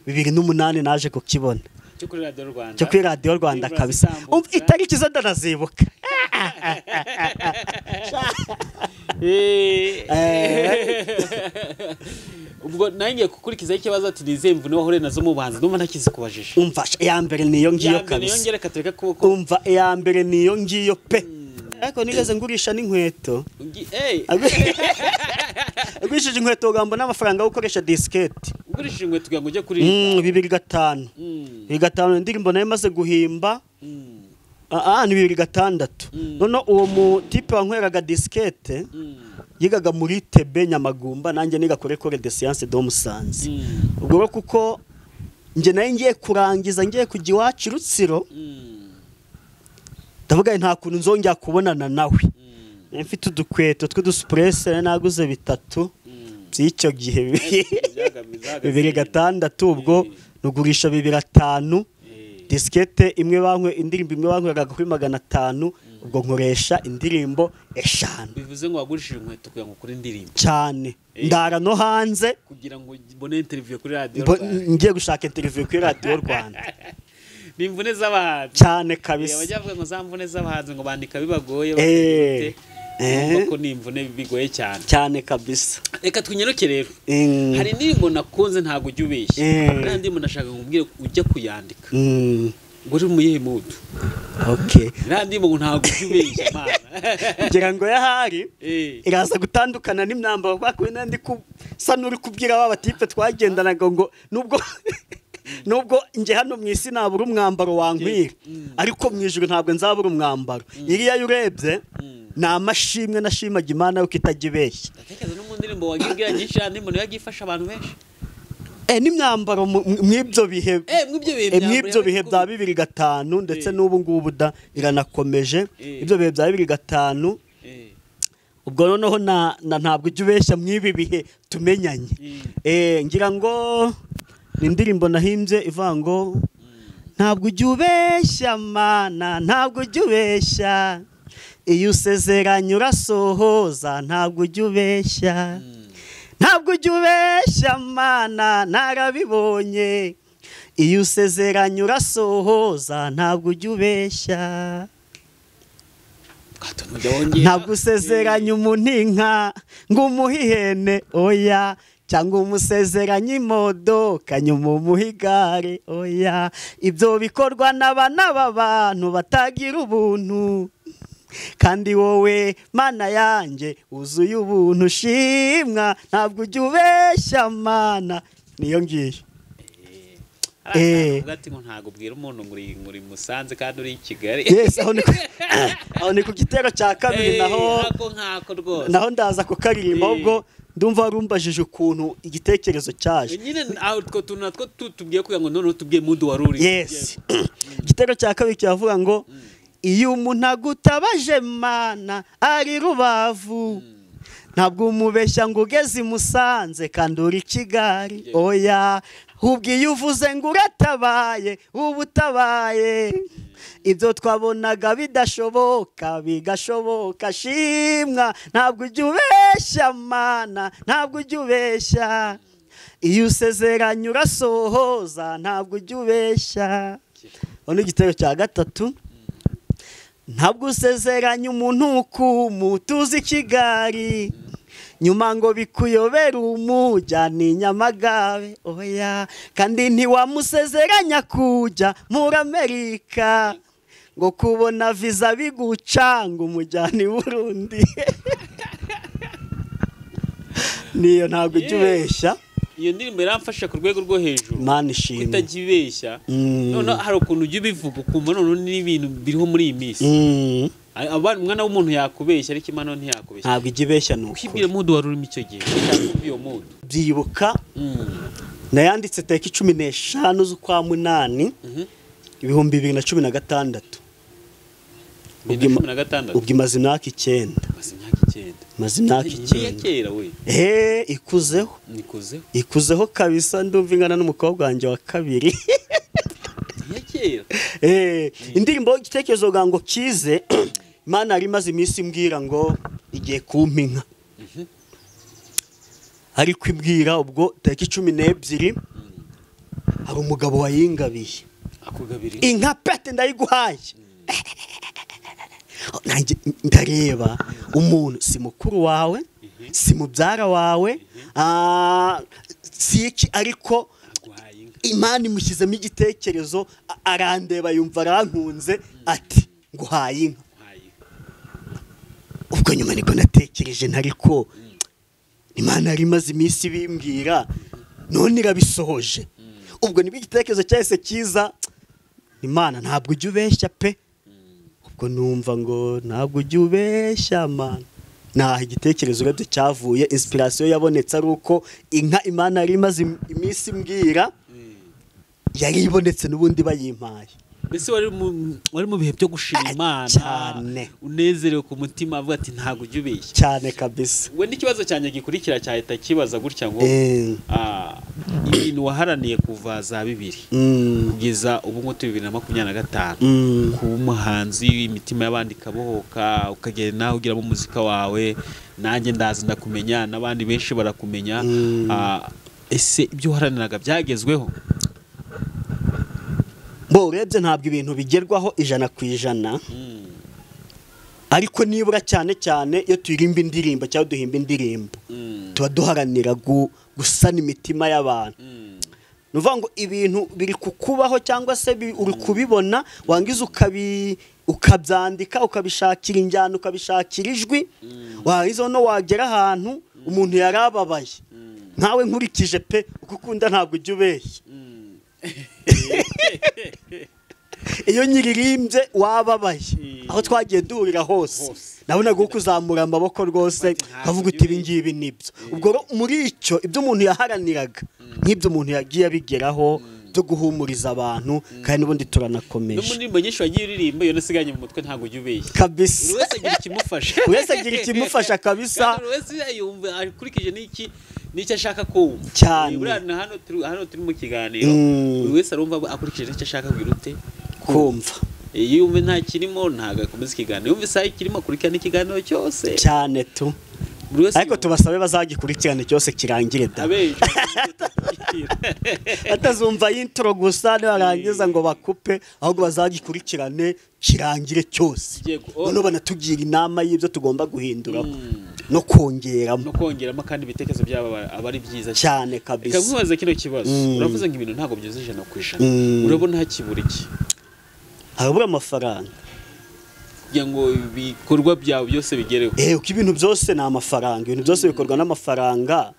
2008 naje kukibona cyo kuri Radio Rwanda, cyo kuri Radio Rwanda kabisa. Itariki zo ndanazibuka. Ubwo nangiye gukurikizaho ikibazo ati nize mvune wahure nazo mu buhanzi, ndumva ntakizikubajije. Umva iya mbere niyo ngiyo kabisa. Niyo ngereka tureka kuboko. Umva iya mbere niyo ngiyo pe. Ariko nigeze ngurisha n'inkweto. Ngurishije inkweto ngamba n'amafaranga yo gukoresha diskette. Ngurishije inkweto kugira ngo ujye kuri 2005. 2005 indirimbo nayo maze guhimba. Ni 2006. None uwo mu type wankweraga diskette yigaga muri TB Nyamagumba, nanjye niga kuri École de Sciences de Musanze. Ubwo kuko nje nayo ngiye kurangiza ngiye kujya iwacu Rutsiro, ndavuga nta kuntu nzongera kubonana nawe. Mfite udukweto tw'uduspresse naguze bitatu by'icyo gihe 2006, ubwo nugurisha 2005. Diskette imwe bankwe indirimbo imwe bankweraga kuri 500, ubwo nkoresha indirimbo 5. Bivuze ngo wagurishije inkweto kugira ngo ukore indirimbo cyane. Ndara no hanze kugira ngo mbone interview kuri Radio Rwanda. Ngiye gushaka interview kuri Radio Rwanda. Ni imvune z'abahanzi cyane kabisa. Abajya bavuga ngo za mvune z'abahanzi ngo bandika bibagoye bakite ko ni imvune bigoye cyane cyane kabisa. Reka twinyeruke rero. Hari indirimbo nakunze ntago ujya ubeshya. Kandi ndirimbo nashaka nkubwire ujya kuyandika. Ngo uri mu yihe mood? Okay. Nandi ngo ntago ujya ubeshya mana. Ngira ngo yahari iraza gutandukana n'imyambaro kwa kundi ndi kusa n'uri kubwira ba batipe twagendanaga ngo nubwo nje hano mu isi nabura umwambaro wankwira, ariko mu ijuru ntabwo nzabura umwambaro. Iriya urebye ni amashimwe nashimaga Imana yuko itajya ibeshya. Ndatekereza no mu ndirimbo wagibwira nyinshi andi muntu yagifasha abantu benshi. N'imyambaro mw'ibyo bihe mw'ibyo bihe bya 2005 ndetse n'ubu ngubu da iranakomeje. Ibyo bihe bya 2005 ubwo noneho na ntabwo ujya ubeshya mw'ibi bihe tumenyanye. Ngira ngo ni indirimbo nahimbye ivuga ngo ntabwo ujya ubeshya mana, ntabwo ujya ubeshya, iyo usezeranye urasohoza, ntabwo ujya ubeshya, ntabwo ujya ubeshya mana narabibonye, iyo usezeranye urasohoza, ntabwo ujya ubeshya. Ntabwo usezeranye umuntu inka ngo umuhe ihene oya, cyangwa umusezeranye imodoka nyuma umuhe igare oya, ibyo bikorwa n'abana b'abantu batagira ubuntu, kandi wowe mana yanjye wuzuye ubuntu shimwa, ntabwo ujya ubeshya mana. Niyo ngiyo. Ati ngo ntago ubwira umuntu ngo uri Musanze kandi uri i Kigali. Yes, aho ni ku gitero cya kabiri naho nkako rwose. Naho ndaza kukaririmba ubwo ndumva warumbajije ukuntu igitekerezo cyaje. Nyine utwo tuntu natwo tutubwiye kugira ngo noneho tubwiye mudu wari uri. Yes. Igitero cya kabiri cyavuga ngo iyo umuntu agutabaje mana ari Rubavu, ntabwo umubeshya ngo ugeze i Musanze kandi uri Kigali oya, Ubwiye uvuze ngo uratabaye ubutabaye, ibyo twabonaga bidashoboka bigashoboka. Shimwa ntabwo ujya ubeshya Mana, ntabwo ujya ubeshya, iyo usezeranye urasohoza, ntabwo ujya ubeshya. Ono igitero cya gatatu, ntabwo usezeranye umuntu kumutuza Kigali, nyuma ngo bikuyobera umujyana i Nyamagabe, oya. Kandi ntiwamusezeranya kujya muri Amerika, ngo kubona visa bigucanga umujyana i Burundi. Niyo ntabwo ujya ubeshya. Iyo ndirimbo iramfasha ku rwego rwo hejuru. Imana ishimwe. Kutajya ibeshya. Noneho hari ukuntu ujya ubivuga ukumva noneho n'ibintu biriho muri iyi minsi. Umwana w'umuntu yakubeshya ariko Imana ntiyakubeshya. Ntabwo ijya ibeshya ni ukuri. Kwibwira mudu wari urimo icyo gihe. Cyangwa iyo mudu. Byibuka nayanditse tariki 15 z'ukwa 8 2016. Ubwo imaze imyaka 9. Maze imyaka 9. Ikuzeho. Ikuzeho kabisa, ndumva ingana n'umukobwa wanjye wa kabiri. Indirimbo igitekerezo ngo kize, Imana yari imaze iminsi imbwira ngo igiye kumpa inka. Ariko imbwira ubwo tariki 12 hari umugabo wayingabiye. Akugabiriye inka pete ndayiguhaye. Nanjye ndareba umuntu si mukuru wawe, si mubyara wawe, si iki, ariko Imana imushyizemo igitekerezo, arandeba yumva arankunze ati nguhaye inka. Ubwo nyuma niko natekereje ntariko Imana yari imaze iminsi bimbwira none irabisohoje. Ubwo nibwo igitekerezo cyahise kiza, Imana ntabwo ujya ubeshya pe. Ubwo numva ngo ntabwo ujya ubeshya Mana. Naho igitekerezo urebye cyavuye, inspiration yabonetse ari uko inka Imana yari imaze iminsi imbwira yari ibonetse n'ubundi bayimpaye. Mbese wari mu bihe byo gushima Imana cyane, unezerewe ku mutima avuga ati ntabwo ujya ubeshya cyane kabisa. We n'ikibazo cyanjye gikurikira cyahita kibaza gutya ngo ibintu waharaniye kuva za 2000 kugeza ubu ngo 2025, kuba umuhanzi imitima y'abandi ikabohoka, ukagenda ugira mu muzika wawe, nanjye ndaza ndakumenya n'abandi benshi barakumenya, ese ibyo waharaniraga byagezweho? Bo urebye ntabwo ibintu bigerwaho 100%, ariko nibura cyane cyane iyo turirimba indirimbo cyangwa duhimba indirimbo tuba duharanira gusana imitima y'abantu. Nuvuga ngo ibintu biri kukubaho cyangwa se uri kubibona wangiza ukabyandika, ukabishakira injyana, ukabishakira ijwi, warangiza no wagera ahantu umuntu yarababaye nkawe nkurikije pe uko ukunda ntabwo ujya ubeshya. Iyo nyiririmbye wababaye aho twagiye duhurira hose nabonaga uko uzamura amaboko rwose kavuga uti ibi ngibi nibyo. Ubwo muri icyo ibyo umuntu yaharaniraga nk'ibyo umuntu yagiye abigeraho byo guhumuriza abantu, kandi n'ubundi turanakomeje. No muri ndirimbo nyinshi wagiye uririmba iyo nasiganye mu mutwe ntabwo ujya ubeshya kabisa. Buri wese agira ikimufasha. Buri wese agira ikimufasha kabisa. Buri wese yumva akurikije n'iki nicyo ashaka kumva cyane. Hano turi mu kiganiro, buri wese arumva akurikije nicyo ashaka kugira ute kumva. Iyo yumva nta kirimo ntago akomeza ikiganiro, yumva isaha ikirimo akurikirana ikiganiro cyose cyane tu. Ariko tubasabe bazagikurikirane cyose kirangire da, batazumva intro gusa nibarangiza ngo bakupe, ahubwo bazagikurikirane kirangire cyose. Noneho banatugira inama y'ibyo tugomba guhindura no kongeramo, no kongeramo, kandi ibitekerezo byabo aba ari byiza cyane kabisa. Reka nkubaze kino kibazo, uravuze ngo ibintu ntabwo byuzuye 100%, urabona hakibura iki? Harabura amafaranga kugira ngo ibikorwa byawe byose bigereho. Uko ibintu byose ni amafaranga, ibintu byose bikorwa n'amafaranga.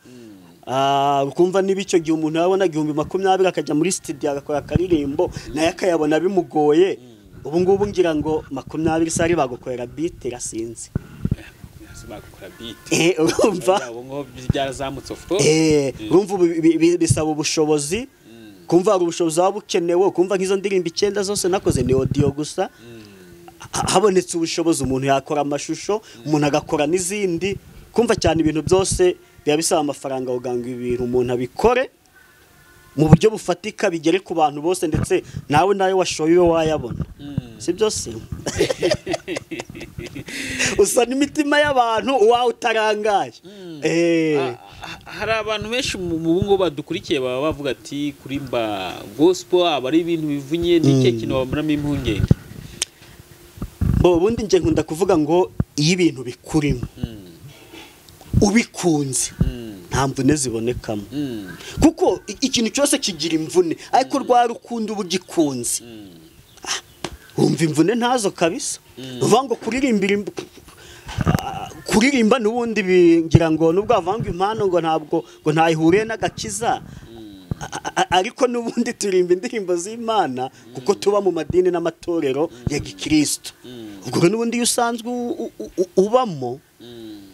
Ukumva niba icyo gihe umuntu yabona 20,000 akajya muri studio agakora akaririmbo naye akayabona bimugoye, ubu ngubu ngira ngo 20 sari bagukorera beat irasinze. Bagukora beat. Urumva ngo byarazamutse of course. Urumva bisaba ubushobozi, kumva hari ubushobozi waba bukenewe, kumva nk'izo ndirimbo 9 zose nakoze ni audio gusa. Habonetse ubushobozi umuntu yakora amashusho, umuntu agakora n'izindi. Kumva cyane ibintu byose biba bisaba amafaranga kugira ngo ibintu umuntu abikore mu buryo bufatika bigere ku bantu bose, ndetse nawe nayo washoye iyo wayabona. Si byo se? Usa n'imitima y'abantu uwawe utarangaye. Hari abantu benshi mu bungo badukurikiye baba bavuga ati kurimba gospel aba ari ibintu bivunye, ni ikihe kintu babonamo impungenge? Bo ubundi nje nkunda kuvuga ngo iyo ibintu bikurimo ubikunze nta mvune zibonekamo, kuko ikintu cyose kigira imvune, ariko rwa rukundo uba ugikunze wumva imvune ntazo kabisa. Uvuga ngo kuririmba n'ubundi ngira ngo nubwo avanga impano ngo ntabwo ngo ntayihuriye n'agakiza, ariko n'ubundi turimba indirimbo z'Imana kuko tuba mu madini n'amatorero ya gikristo. Ubwo n'ubundi iyo usanzwe ubamo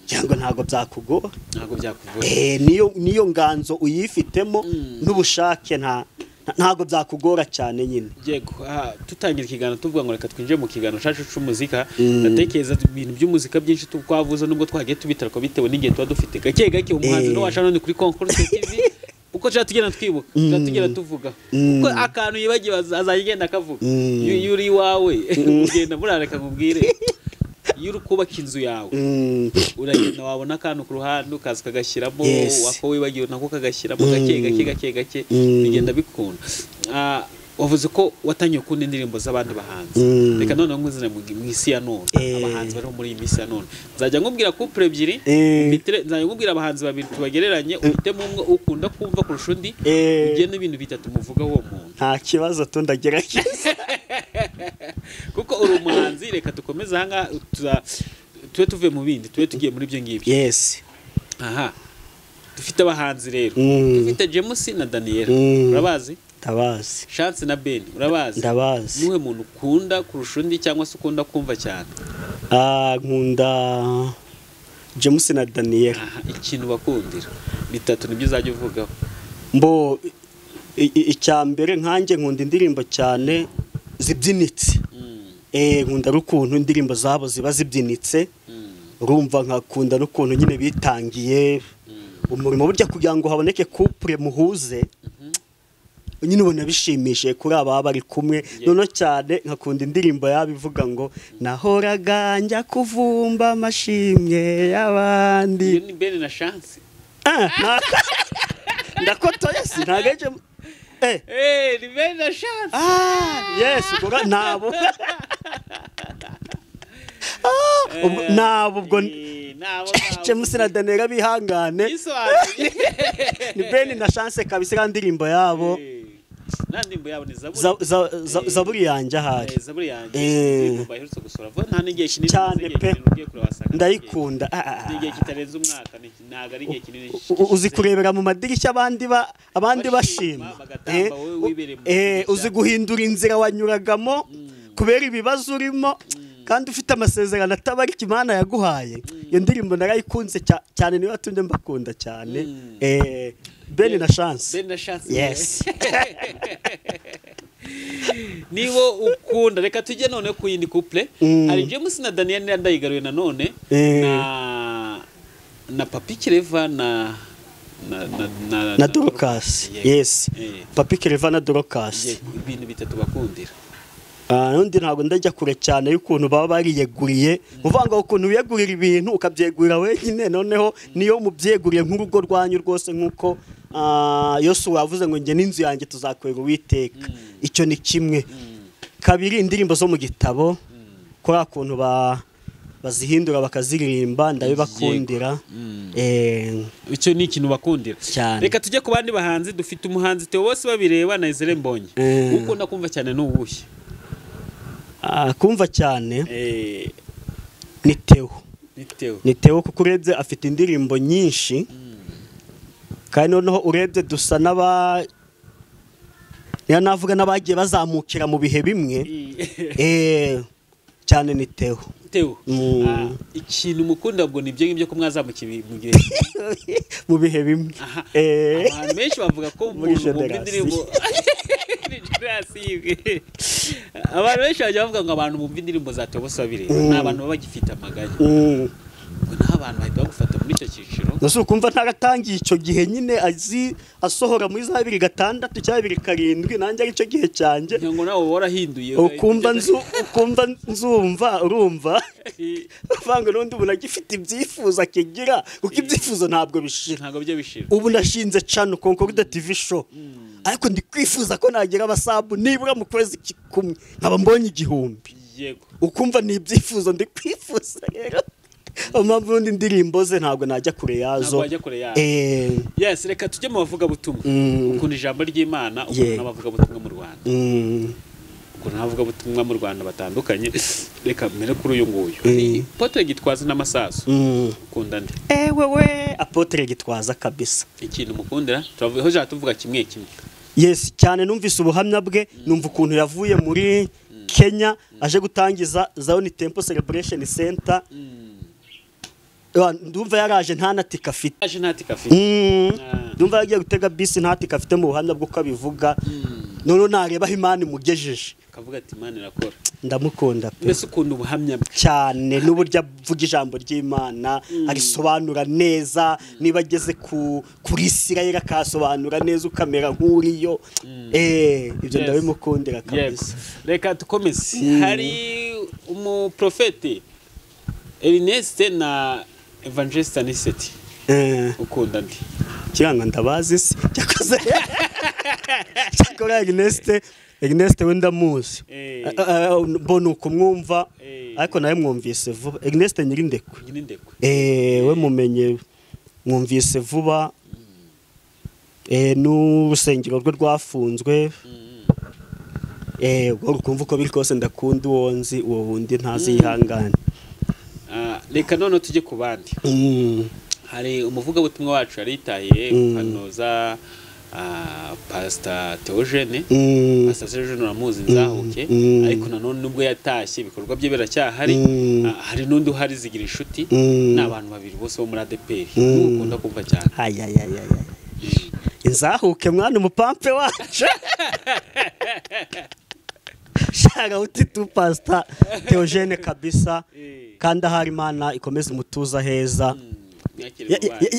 cyangwa ntabwo byakugora, ntabwo byakugora. Niyo nganzo uyifitemo n'ubushake ntabwo byakugora cyane nyine. Yego, tutangira ikiganiro tuvuga ngo reka twinjire mu kiganiro cyacu cy'umuzika, ndatekereza ibintu by'umuzika byinshi twavuze nubwo twagiye tubitarako bitewe n'igihe tuba dufite. Gake gake umuhanzi no washana ni kuri Concourse TV, uko tuba tugenda twibuka, tuba tugenda tuvuga, kuko akantu yibagiwe azagenda akavuga. Iyo uri iwawe ugenda murareka nkubwire, iyo uri kubaka inzu yawe uragenda wabona akantu ku ruhande ukaza ukagashyiramo, wako wibagiwe nako kagashyiramo, gake gake gake gake bigenda bikunda. Wavuze ko watangiye gukunda indirimbo z'abandi bahanzi, reka noneho nkuzane mu isi ya none, abahanzi bari muri iyi minsi ya none. Nzajya nkubwira couple ebyiri, nzajya nkubwira abahanzi babiri tubagereranye, uhitemo umwe ukunda kumva kurusha undi, ugende ibintu bitatu muvuga uwo muntu. Nta kibazo tundagerageza. Kuko uri umuhanzi, reka dukomeze aha ngaha, tube tuvuye mu bindi, tube tugiye muri ibyo ngibyo. Yes. Aha dufite abahanzi rero, dufite James na Daniel, urabazi? Ndabazi. Chance na Ben, urabazi? Ndabazi. Nuhe muntu ukunda kurusha undi cyangwa se ukunda kumva cyane? Nkunda James na Daniel. Aha, ikintu bakundira bitatu nibyo uzajya uvugaho. Mbo icya mbere nkanjye nkunda indirimbo cyane zibyinitse. Nkunda rukuntu indirimbo zabo ziba zibyinitse. Urumva nkakunda n'ukuntu nyine bitangiye umurimo, burya kugira ngo haboneke couple muhuze nyine ubona bishimishije kuri aba bari kumwe. Noneho cyane nkakunda indirimbo yabo ivuga ngo nahoraga njya kuvumba amashimwe y'abandi. Ni Ben na Chance. Ndakotoye si ntageje. Ni Ben na Chance. Yes, ubwo nabo. Nabo ubwo James na Daniel bihangane. Ni Ben na Chance kabisa indirimbo yabo. Nandimbo yabo ni Zaburi. Zaburi yanjye ahari. Zaburi yanjye. Indirimbo baherutse gusora vuba nta n'igihe kinini cyane pe. Ndayikunda. N'igihe kitarenze umwaka, ntago ari igihe kinini. Uzi kurebera mu madirishya abandi bashima. Uzi guhindura inzira wanyuragamo kubera ibibazo urimo kandi ufite amasezerano atabarika Imana yaguhaye. Iyo ndirimbo narayikunze cyane, niyo yatumye mbakunda cyane. Ben na Chance. Ben na Chance. Yes. Nibo ukunda, reka tujye none ku yindi couple. Hari James na Daniel ndayigaruye nanone na Papi Clever na Dorcas. Yes. Papi Clever na Dorcas. Ibintu bitatu bakundira. Nundi ntabwo ndajya kure cyane y'ukuntu baba bariyeguriye, uvuga ukuntu wiyegurira ibintu ukabyegurira wenyine, noneho niyo mubyeguriye nk'urugo rwanyu rwose, nkuko Yosuwa yavuze ngo njye n'inzu yanjye tuzakorera Uwiteka. Icyo ni kimwe. Kabiri, indirimbo zo mu gitabo kuri akuntu bazihindura bakaziririmba, ndabibakundira. Icyo ni ikintu bakundira. Reka tujye ku bandi bahanzi. Dufite umuhanzi Theo bose babireba na Israel Mbonyi. Ukunda kumva cyane n'uwuhe? Kumva cyane ni Theo. Ni Theo kuko urebye afite indirimbo nyinshi, kandi noneho urebye dusa n'aba niyo navuga n'abagiye bazamukira mu bihe bimwe. Cyane ni Theo. Theo. Ikintu mukunda ubwo nibyo ngibyo ko mwazamukiye mu gihe mu bihe bimwe. Abantu benshi bavuga ko muri indirimbo abantu benshi bajya bavuga ngo abantu bumva indirimbo za Theo bose babireba ni abantu baba bagifite amaganya, ngo naho abantu bahita bagufata Muri icyo cyiciro nase ukumva ntaratangiye icyo gihe nyine azi asohora muri za 2006 cyangwa 2007 nanjye ari cyo gihe cyanjye ngo nawe warahinduye ukumva ukumva nzumva urumva uvanga n'undi ubu nagifite ibyifuzo akigira kuko ibyifuzo ntabwo bishira ntabwo byo bishira ubu nashinze channel Concorde TV show ariko ndi kwifuza ko nagira abasabu nibura mu kwezi kumwe nkaba mbonye 1000 yego ukumva ni ibyifuzo ndi kwifuza rero impamvu n'undi ndirimbo ze ntabwo najya kure yazo ntabwo wajya kure yazo yes reka tujye mu bavugabutumwa ukunda ijambo ry'Imana ukunda n'abavugabutumwa mu Rwanda ukunda n'abavugabutumwa mu Rwanda batandukanye reka mbere kuri uyu nguyu Apotre Gitwaza n'amasasu ukunda nde wewe Apotre Gitwaza kabisa ikintu mukundira turavuga hoja tuvuga kimwe kimwe yes cyane numvise ubuhamya bwe numva ukuntu yavuye muri Kenya aje gutangiza Zion Temple Celebration Center ndumva yaraje nta natika afite aje nta tika afite ndumva yagiye gutega bisi nta tika afite mu buhamya bwo kabivuga none nareba aho Imana imugejeje kavuga ati Imana irakora ndamukunda pe mbese ukunda ubuhamya bwe cyane n'uburyo avuga ijambo ry'Imana arisobanura neza niba ageze kuri Isirayeli akasobanura neza ukamera nk'uriyo ibyo ndabimukundira kabisa reka dukomeze hari umuprofeti Ernest na Evangelista Aniseti ukunda ndi kiranga ndabazi se cyakoze cyakora Ernest we ndamuzi mbona ukumwumva ariko nawe mwumvise vuba Ernest Nyirindekwe we mumenye mwumvise vuba n'urusengero rwe rwafunzwe ubwo ukumva uko biri kose ndakunda uwo nzi uwo wundi ntazihangane reka none tujye ku bandi hari umuvugabutumwa wacu yaritahiye kanoza Pastor Theogene Pastor Theogene uramuzi nzahuke ariko nanone nubwo yatashye ibikorwa bye biracyahari hari n'undi uhari zigira inshuti n'abantu babiri bose bo muri ADEPR ukunda kumva cyane inzahuke mwana umupampe wacu shaka uti tu Pastor Theogene kabisa kandi ahari Imana ikomeze umutuza heza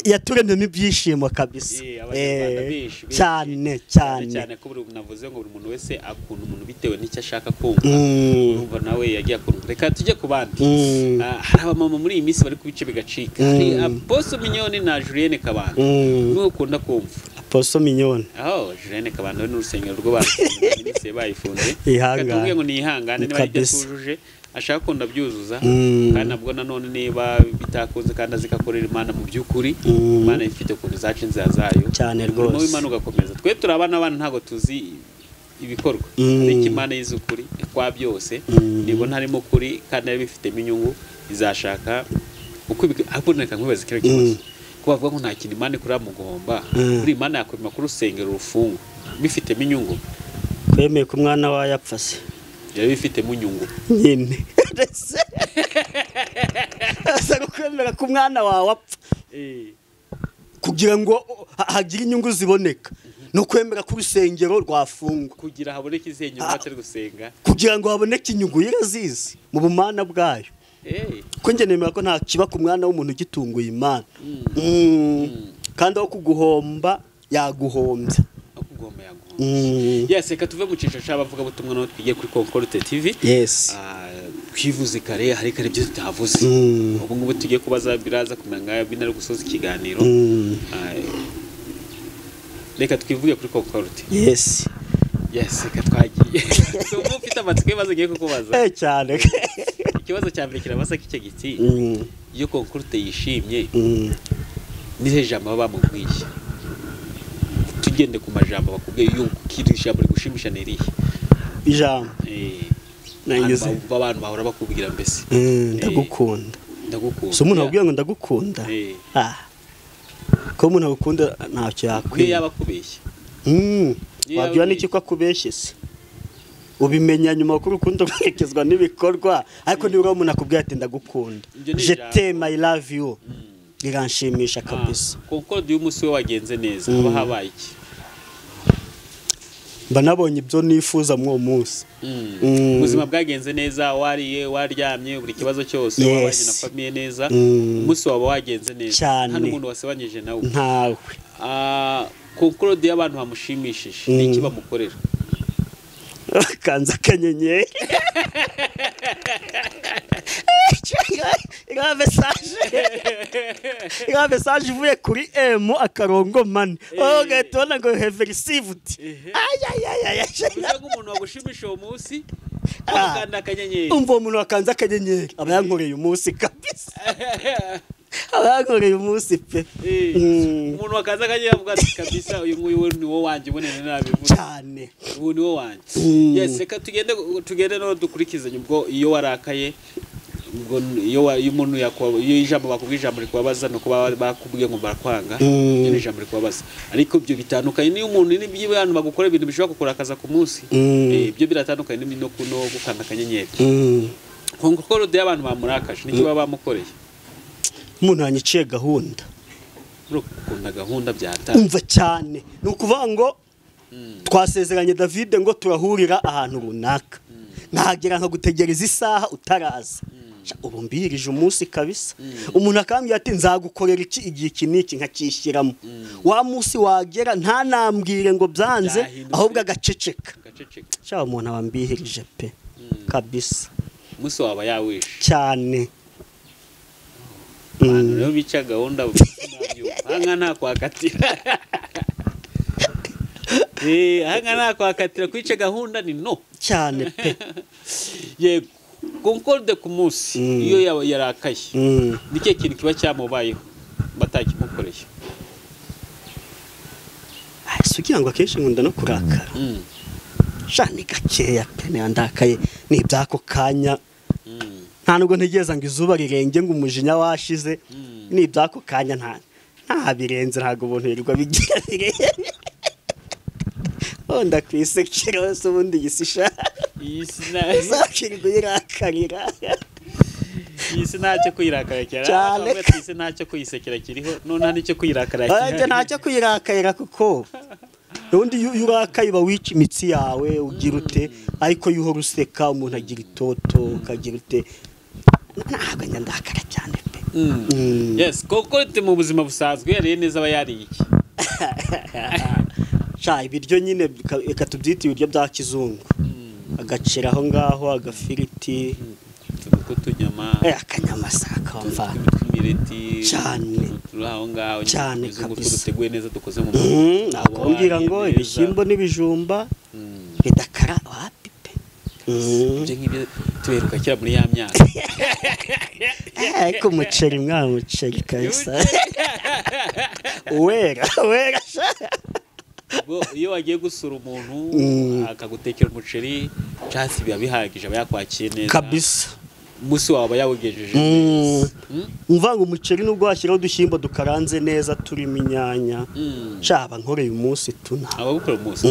yaturemyemo ibyishimo kabisa cyane cyane cyane ko buri navuze ngo buri muntu wese akunda umuntu bitewe n'icyo ashaka kumva urumva nawe yagiye akunda reka tujye ku bandi hari abamama muri iyi minsi bari ku bice bigacika hari Apostle Mignone na Julienne Kabanda niwe ukunda kumva Apostle Mignone aho Julienne Kabanda n'urusengero rw'abantu bayifunze katubwiye ngo nihangane niba ibyo atujuje ashaka kunda byuzuza kandi nabwo nanone niba bitakunze kandi azikakorera Imana mu by'ukuri Imana ifite ukuntu izaca inzira zayo cyane rwose umurimo w'Imana ugakomeza twe turi abana abana ntabwo tuzi ibikorwa ariko Imana yize ukuri kwa byose nibona harimo kuri kandi ari bifitemo inyungu izashaka uko ariko nkubaze kino kibazo ko bavuga ngo nta kintu Imana ikora mu guhomba kuri Imana yakwima kuri urusengero rufungwa bifitemo inyungu kwemeye ko umwana wayapfa se byari bifitemo inyungu nyine asa kwemera ko umwana wawe apfa kugira ngo hagire inyungu ziboneka no kwemera ko urusengero rwafungwa kugira haboneke izihe nyungu atari gusenga kugira ngo haboneke inyungu irazizi mu bumana bwayo ko njye nemera ko nta kiba ku mwana w'umuntu ugitunguye Imana kandi aho kuguhomba yaguhombya yes reka tuve mu cyiciro cy'abavugabutumwa naho twigiye kuri Concorde TV yes twivuze kare hari kare ibyo tutavuze ubu ngubu tugiye kubaza biraza kumenya ngayo binari gusoza ikiganiro reka twivuge kuri Concorde yes yes reka twagiye so ubu ufite amatsiko y'ibibazo ngiye kukubaza cyane ikibazo cya mbere kirabasa k'icyo giti iyo Concorde yishimye nihe jambo baba bamubwiye tugende ku majambo bakubwiye iyo kiri ijambo rigushimisha ni irihe ijambo abantu bahora bakubwira mbese ndagukunda ndagukunda so umuntu akubwira ngo ndagukunda ko umuntu agukunda ntacyo yakwiye niyo yaba akubeshye wabwira n'iki ko akubeshye se ubimenya nyuma ko urukundo rwerekezwa n'ibikorwa ariko nibura umuntu akubwira ati ndagukunda je t'aime I love you biranshimisha kabisa Concorde y'umunsi we wagenze neza haba habaye iki Mba nabonye ibyo nifuza muri uwo munsi. Ubuzima bwagenze neza, wariye, waryamye, buri kibazo cyose wabanye na famille neza, umunsi wawe wagenze neza, nta n'umuntu wasebanyije nawe. Ntawe. Concorde y'abantu bamushimishije ni iki bamukorera? Kanza akanyenyeri. Iriya message ivuye kuri M akarongo mani. Ugahita ubona ngo have received. Uvuga ngo umuntu wagushimisha uwo munsi akanda akanyenyeri. Umva umuntu wakanze akanyenyeri aba yankoreye umunsi kabisa. Aba yankoreye umunsi pe. Umuntu wakanze akanyenyeri avuga ati kabisa uyu nguyu ni wo wanjye, ubonene nabivuze. Cyane. Ubu ni wo wanjye. Yes, reka tugende no dukurikizanye ubwo iyo warakaye, ubwo iyo umuntu yakwa, iyo ijambo bakubwiye ijambo rikubabaza no kuba bakubwiye ngo barakwanga, iyo ijambo rikubabaza. Ariko ibyo bitandukanye niyo umuntu n'ibyo abantu bagukora ibintu bishobora kukurakaza ku munsi, ibyo biratandukanye no gukanda akanyenyeri. Concorde y'abantu bamurakaje niki baba bamukoreye? Umuntu yanyiciye gahunda. Urukunda gahunda byata. Umva cyane. Ni ukuvuga ngo twasezeranye David ngo turahurira ahantu runaka. Nkahagera nkagutegereza isaha utaraza. Ubu mbirije umunsi kabisa. Umuntu akambwira ati nzagukorera iki igihe iki niki nkakishyiramo. Wa munsi wagera nta nambwire ngo byanze, ahubwo agaceceka. Cya umuntu abambihirije pe. Kabisa. Umunsi waba yawishe. Cyane. Abantu rero bica gahunda aha nta kwakatira. Aha nta kwakatira, kwica gahunda ni no. Cyane pe. Yego. Concorde ku munsi iyo yarakaye ni cyo kintu kiba cyamubayeho batakimukoreye? Sugira ngo akenshi nkunda no kurakara. Sha ni gakeya pe, ndakaye ni ibyako kanya. Nta nubwo ntegereza ngo izuba rirenge ngo umujinya washize, ni ibyako kanya, nta birenze, ntabwo ubuntu yirirwa bigira birenze. Onda kwisekera wese ubundi gisisha. Iyi irakarira. Iyi si ntacyo kuyirakarira cyane. Iyi si ntacyo kuyisekera kiriho, none nta nicyo kuyirakarira kiriho. Ntacyo kuyirakarira kuko ubundi iyo urakaye uba wica imitsi yawe ugira ute, ariko iyo uhora useka umuntu agira itoto ukagira ute. Ntabwo njya ndakara cyane pe. Yes, Concorde mu buzima busanzwe yariye neza aba yariye iki? Sha ibiryo nyine reka tubyite ibiryo bya kizungu. Agacira aho ngaho agafiriti, utunyama, akanyama saka mva imireti cyane aho ngaho cyane kabisa, duteguye neza dukoze mu nakongera ngo ibishyimbo n'ibijumba bidakara wapi pe. Ibyo ngibyo tuberuka kera muri ya myaka. Ariko umuceri mwa muceri kabisa. Wera wera. Iyo wagiye gusura umuntu akagutekera umuceri cyasi biba bihagije, aba yakwakiye neza kabisa, umunsi wawe yawugejeje neza. Umva ngo umuceri nubwo washyiraho udushyimbo dukaranze neza turimo inyanya, caba nkoreye umunsi tuna abagukora umunsi.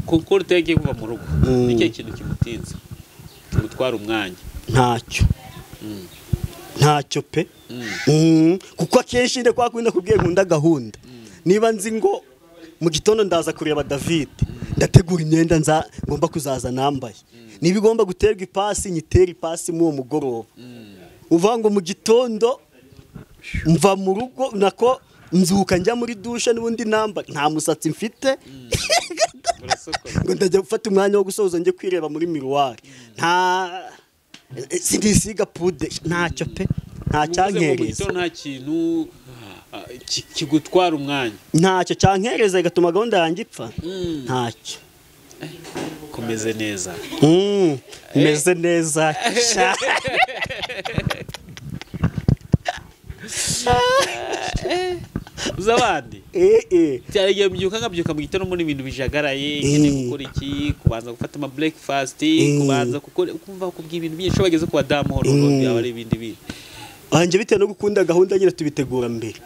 Concorde yagiye kuva mu rugo, ni cyo kintu kimutinza kimutwara umwanya? Ntacyo. Ntacyo pe. Kuko akenshi nde kwakunda kubwiye nkunda gahunda. Niba nzi ngo mu gitondo ndaza kureba David, ndategura imyenda nza ngomba kuzaza nambaye. Niba igomba guterwa ipasi nyitera ipasi mu mugoroba. Uvuga ngo mu gitondo mva mu rugo nako nzuka njya muri dushe n'ubundi namba nta musatsi mfite. Ngo ndajya gufata umwanya wo gusoza njye kwireba muri miroir. Nta sindisiga pude ntacyo pe. Nta cyankereza. Nta kintu kigutwara umwanya. Ntacyo cyankereza igatuma gahunda yanjye ipfa. Ntacyo. Komeze neza. Meze neza cyane. Uzabandi. Cyarigiye mbyuka nkabyuka mu gitondo mbona ibintu bijagaraye, nkeneye gukora iki, kubanza gufata ama breakfast, kubanza gukora kumva kubwi ibintu byinshi bageze ku badamu horo byaba ari ibindi bintu. Anje bitewe no gukunda gahunda nyine tubitegura mbere.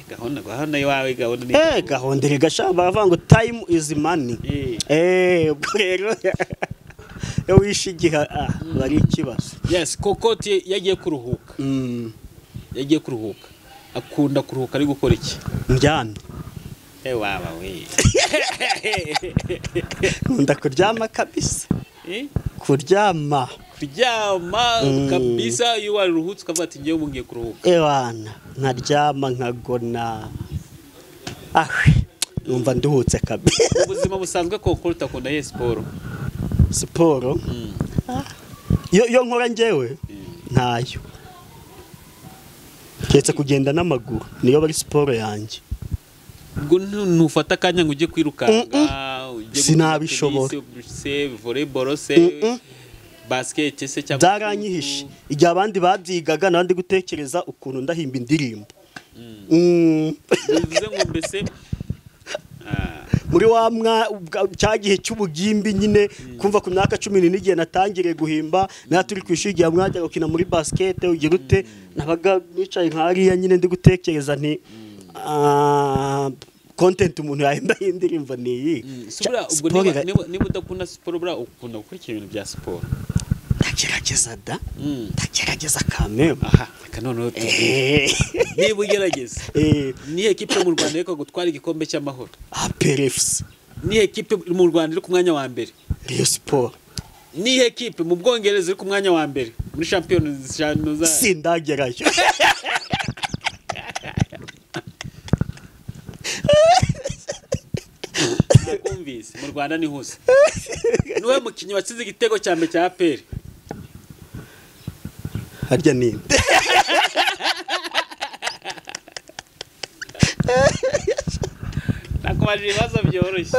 Gahunda gahunda yawe gahunda ni gahunda rega sha bavuga ngo time is money. Ubwo rero yo wishigiha bari ikibazo. Yes, Kokoti yagiye kuruhuka. Yagiye kuruhuka. Akunda kuruhuka ari gukora iki? Ndyamye. Waba we. Nkunda kuryama kabisa. Kuryama. Kuryama kabisa iyo waruhutse ukavuga ati ngiye ngiye kuruhuka. Ewana nkaryama nkagona. Ah, numva nduhutse kabisa. Ubuzima busanzwe Concorde akunda ye siporo. Siporo? Yo nkora njyewe ntayo. Keretse kugenda n'amaguru niyo bari siporo yanjye. Ubwo ntufata akanya ngo ujye kwirukanka, sinabishobora. Se volleyball se basket se cyangwa byaranyihishe. Igihe abandi babyigaga nandi gutekereza ukuntu ndahimba indirimbo. Bivuze ngo mbese muri wa cyagihe cy'ubugimbi nyine kumva ku myaka 14 igihe natangiriye guhimba na turi kwishuri igihe mwajya gukina muri basket ugira ute nabaga nicaye nkariya nyine ndi gutekereza nti content umuntu yahimba indirimbo ni iyi. Ubwo niba udakunda siporo bura ukunda gukurikira ibintu bya siporo? Ndagerageza da, ndagerageza kameme. Aha, reka noneho tubwire niba ugerageza ni ekipe mu Rwanda ariko gutwara igikombe cy'amahoro? APR FC. Ni ekipe mu Rwanda iri ku mwanya wa mbere? Rayon Sport. Ni ekipe mu Bwongereza iri ku mwanya wa mbere muri Champions za? Sindagerayo. Nakumvise mu Rwanda ni hose. Niwe mukinyi watsinze igitego cya mbere cya APR? Harya ninde? Nakubaje ibibazo byoroshye.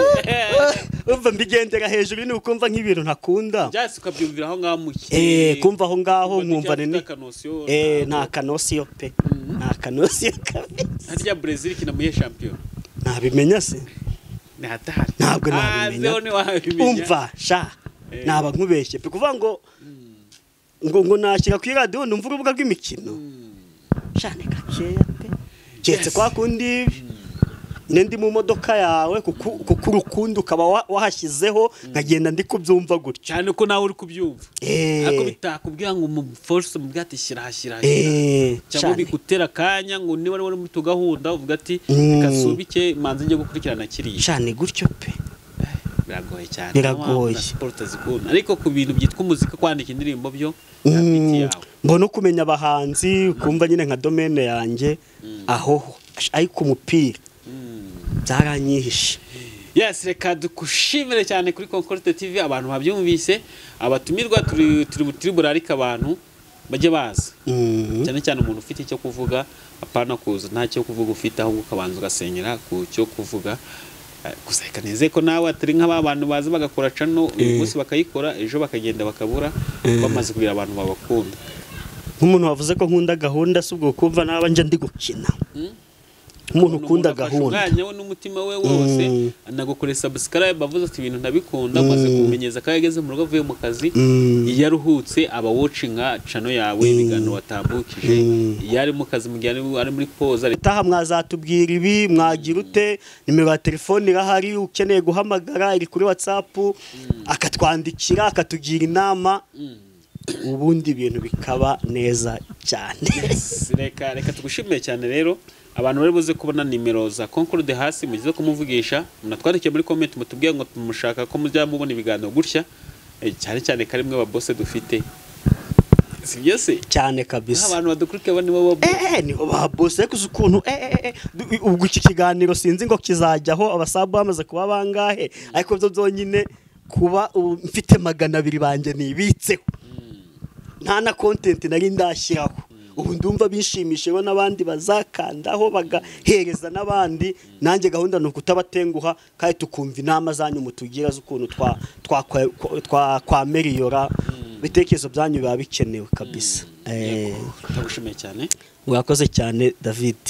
Umva mbigendera hejuru ni ukumva nk'ibintu ntakunda. Byase ukabyumvira aho ngaho muki. Kumva aho ngaho nkumva ni nta kanosiyo pe. Nta kanosiyo kabisa. Harya Brazil ikina muye champion? Nabimenya se? Ni hatari. Ntabwo nabimenya. Umva sha. Naba nkubeshye pe kuvuga ngo ngo nashyira ku radio numva urubuga rw'imikino. Sha ni gakeya pe. Keretse kwa kundi ndi mu modoka yawe kuko urukundo ukaba wahashyizeho nkagenda ndi kubyumva gutya. Cyane ko nawe uri kubyumva. Ariko bitakubwira ngo mu force mu bwati shyira shyira. Cyangwa bigutera kanya ngo niba wari muri tugahunda uvuga ati kasubike manze ngiye gukurikirana kiriya. Cyane gutyo pe. Biragoye cyane. Biragoye. Sport zikunda. Ariko ku bintu byitwa umuziki kwandika indirimbo byo biti yawe. Mbona kumenya abahanzi kumva nyine nka domaine yanjye aho ariko umupira byaranyihishe. Yes, reka dukushimire cyane kuri Concorde TV abantu babyumvise abatumirwa turi burarika abantu bajye baza. Cyane cyane umuntu ufite icyo kuvuga apana kuza nta cyo kuvuga ufite ahubwo ukabanza ugasenyera ku cyo kuvuga. Gusa reka neze ko nawe atari nk'aba bantu baza bagakora cano uyu munsi bakayikora ejo bakagenda bakabura bamaze kugira abantu babakunda. Nk'umuntu wavuze ko nkunda gahunda si ubwo kumva naba nje ndi gukina. Umuntu ukunda gahunda umwanya we n'umutima we wose anagukore subscribe bavuze ati ibintu ndabikunda maze kumenyeza ko yageze mu rugo avuye mu kazi iyo aruhutse aba watchinga channel yawe ibiganiro watambukije iyo ari mu kazi mu gihe ari muri pause. Taha mwazatubwira ibi mwagira ute nimero ya telefone irahari ukeneye guhamagara iri kuri WhatsApp akatwandikira akatugira inama ubundi ibintu bikaba neza cyane. Reka tugushimiye cyane rero abantu bari buze kubona nimero za Concorde hasi mugize kumuvugisha munatwandikiye muri comment mutubwiye ngo tumushaka ko mujya mubona ibiganiro gutya cyane cyane karimwe ba boss dufite si byose cyane kabisa abantu badukurikiye nibo ba niho ba boss ariko ukuntu ubwo iki kiganiro sinzi ngo kizajyaho abasabu bamaze kuba bangahe ariko byo byonyine kuba mfite 200 banjye nibitseho nta na content nari ndashyiraho ubu ndumva bishimishe bo nabandi bazakandaho bagahereza nabandi nanjye gahunda ni ukutabatenguha kandi tukumva inama zanyu mutugira z'ukuntu twakwameriyora ibitekerezo byanyu biba bikenewe kabisa. Ndagushimiye cyane. Mwakoze cyane David.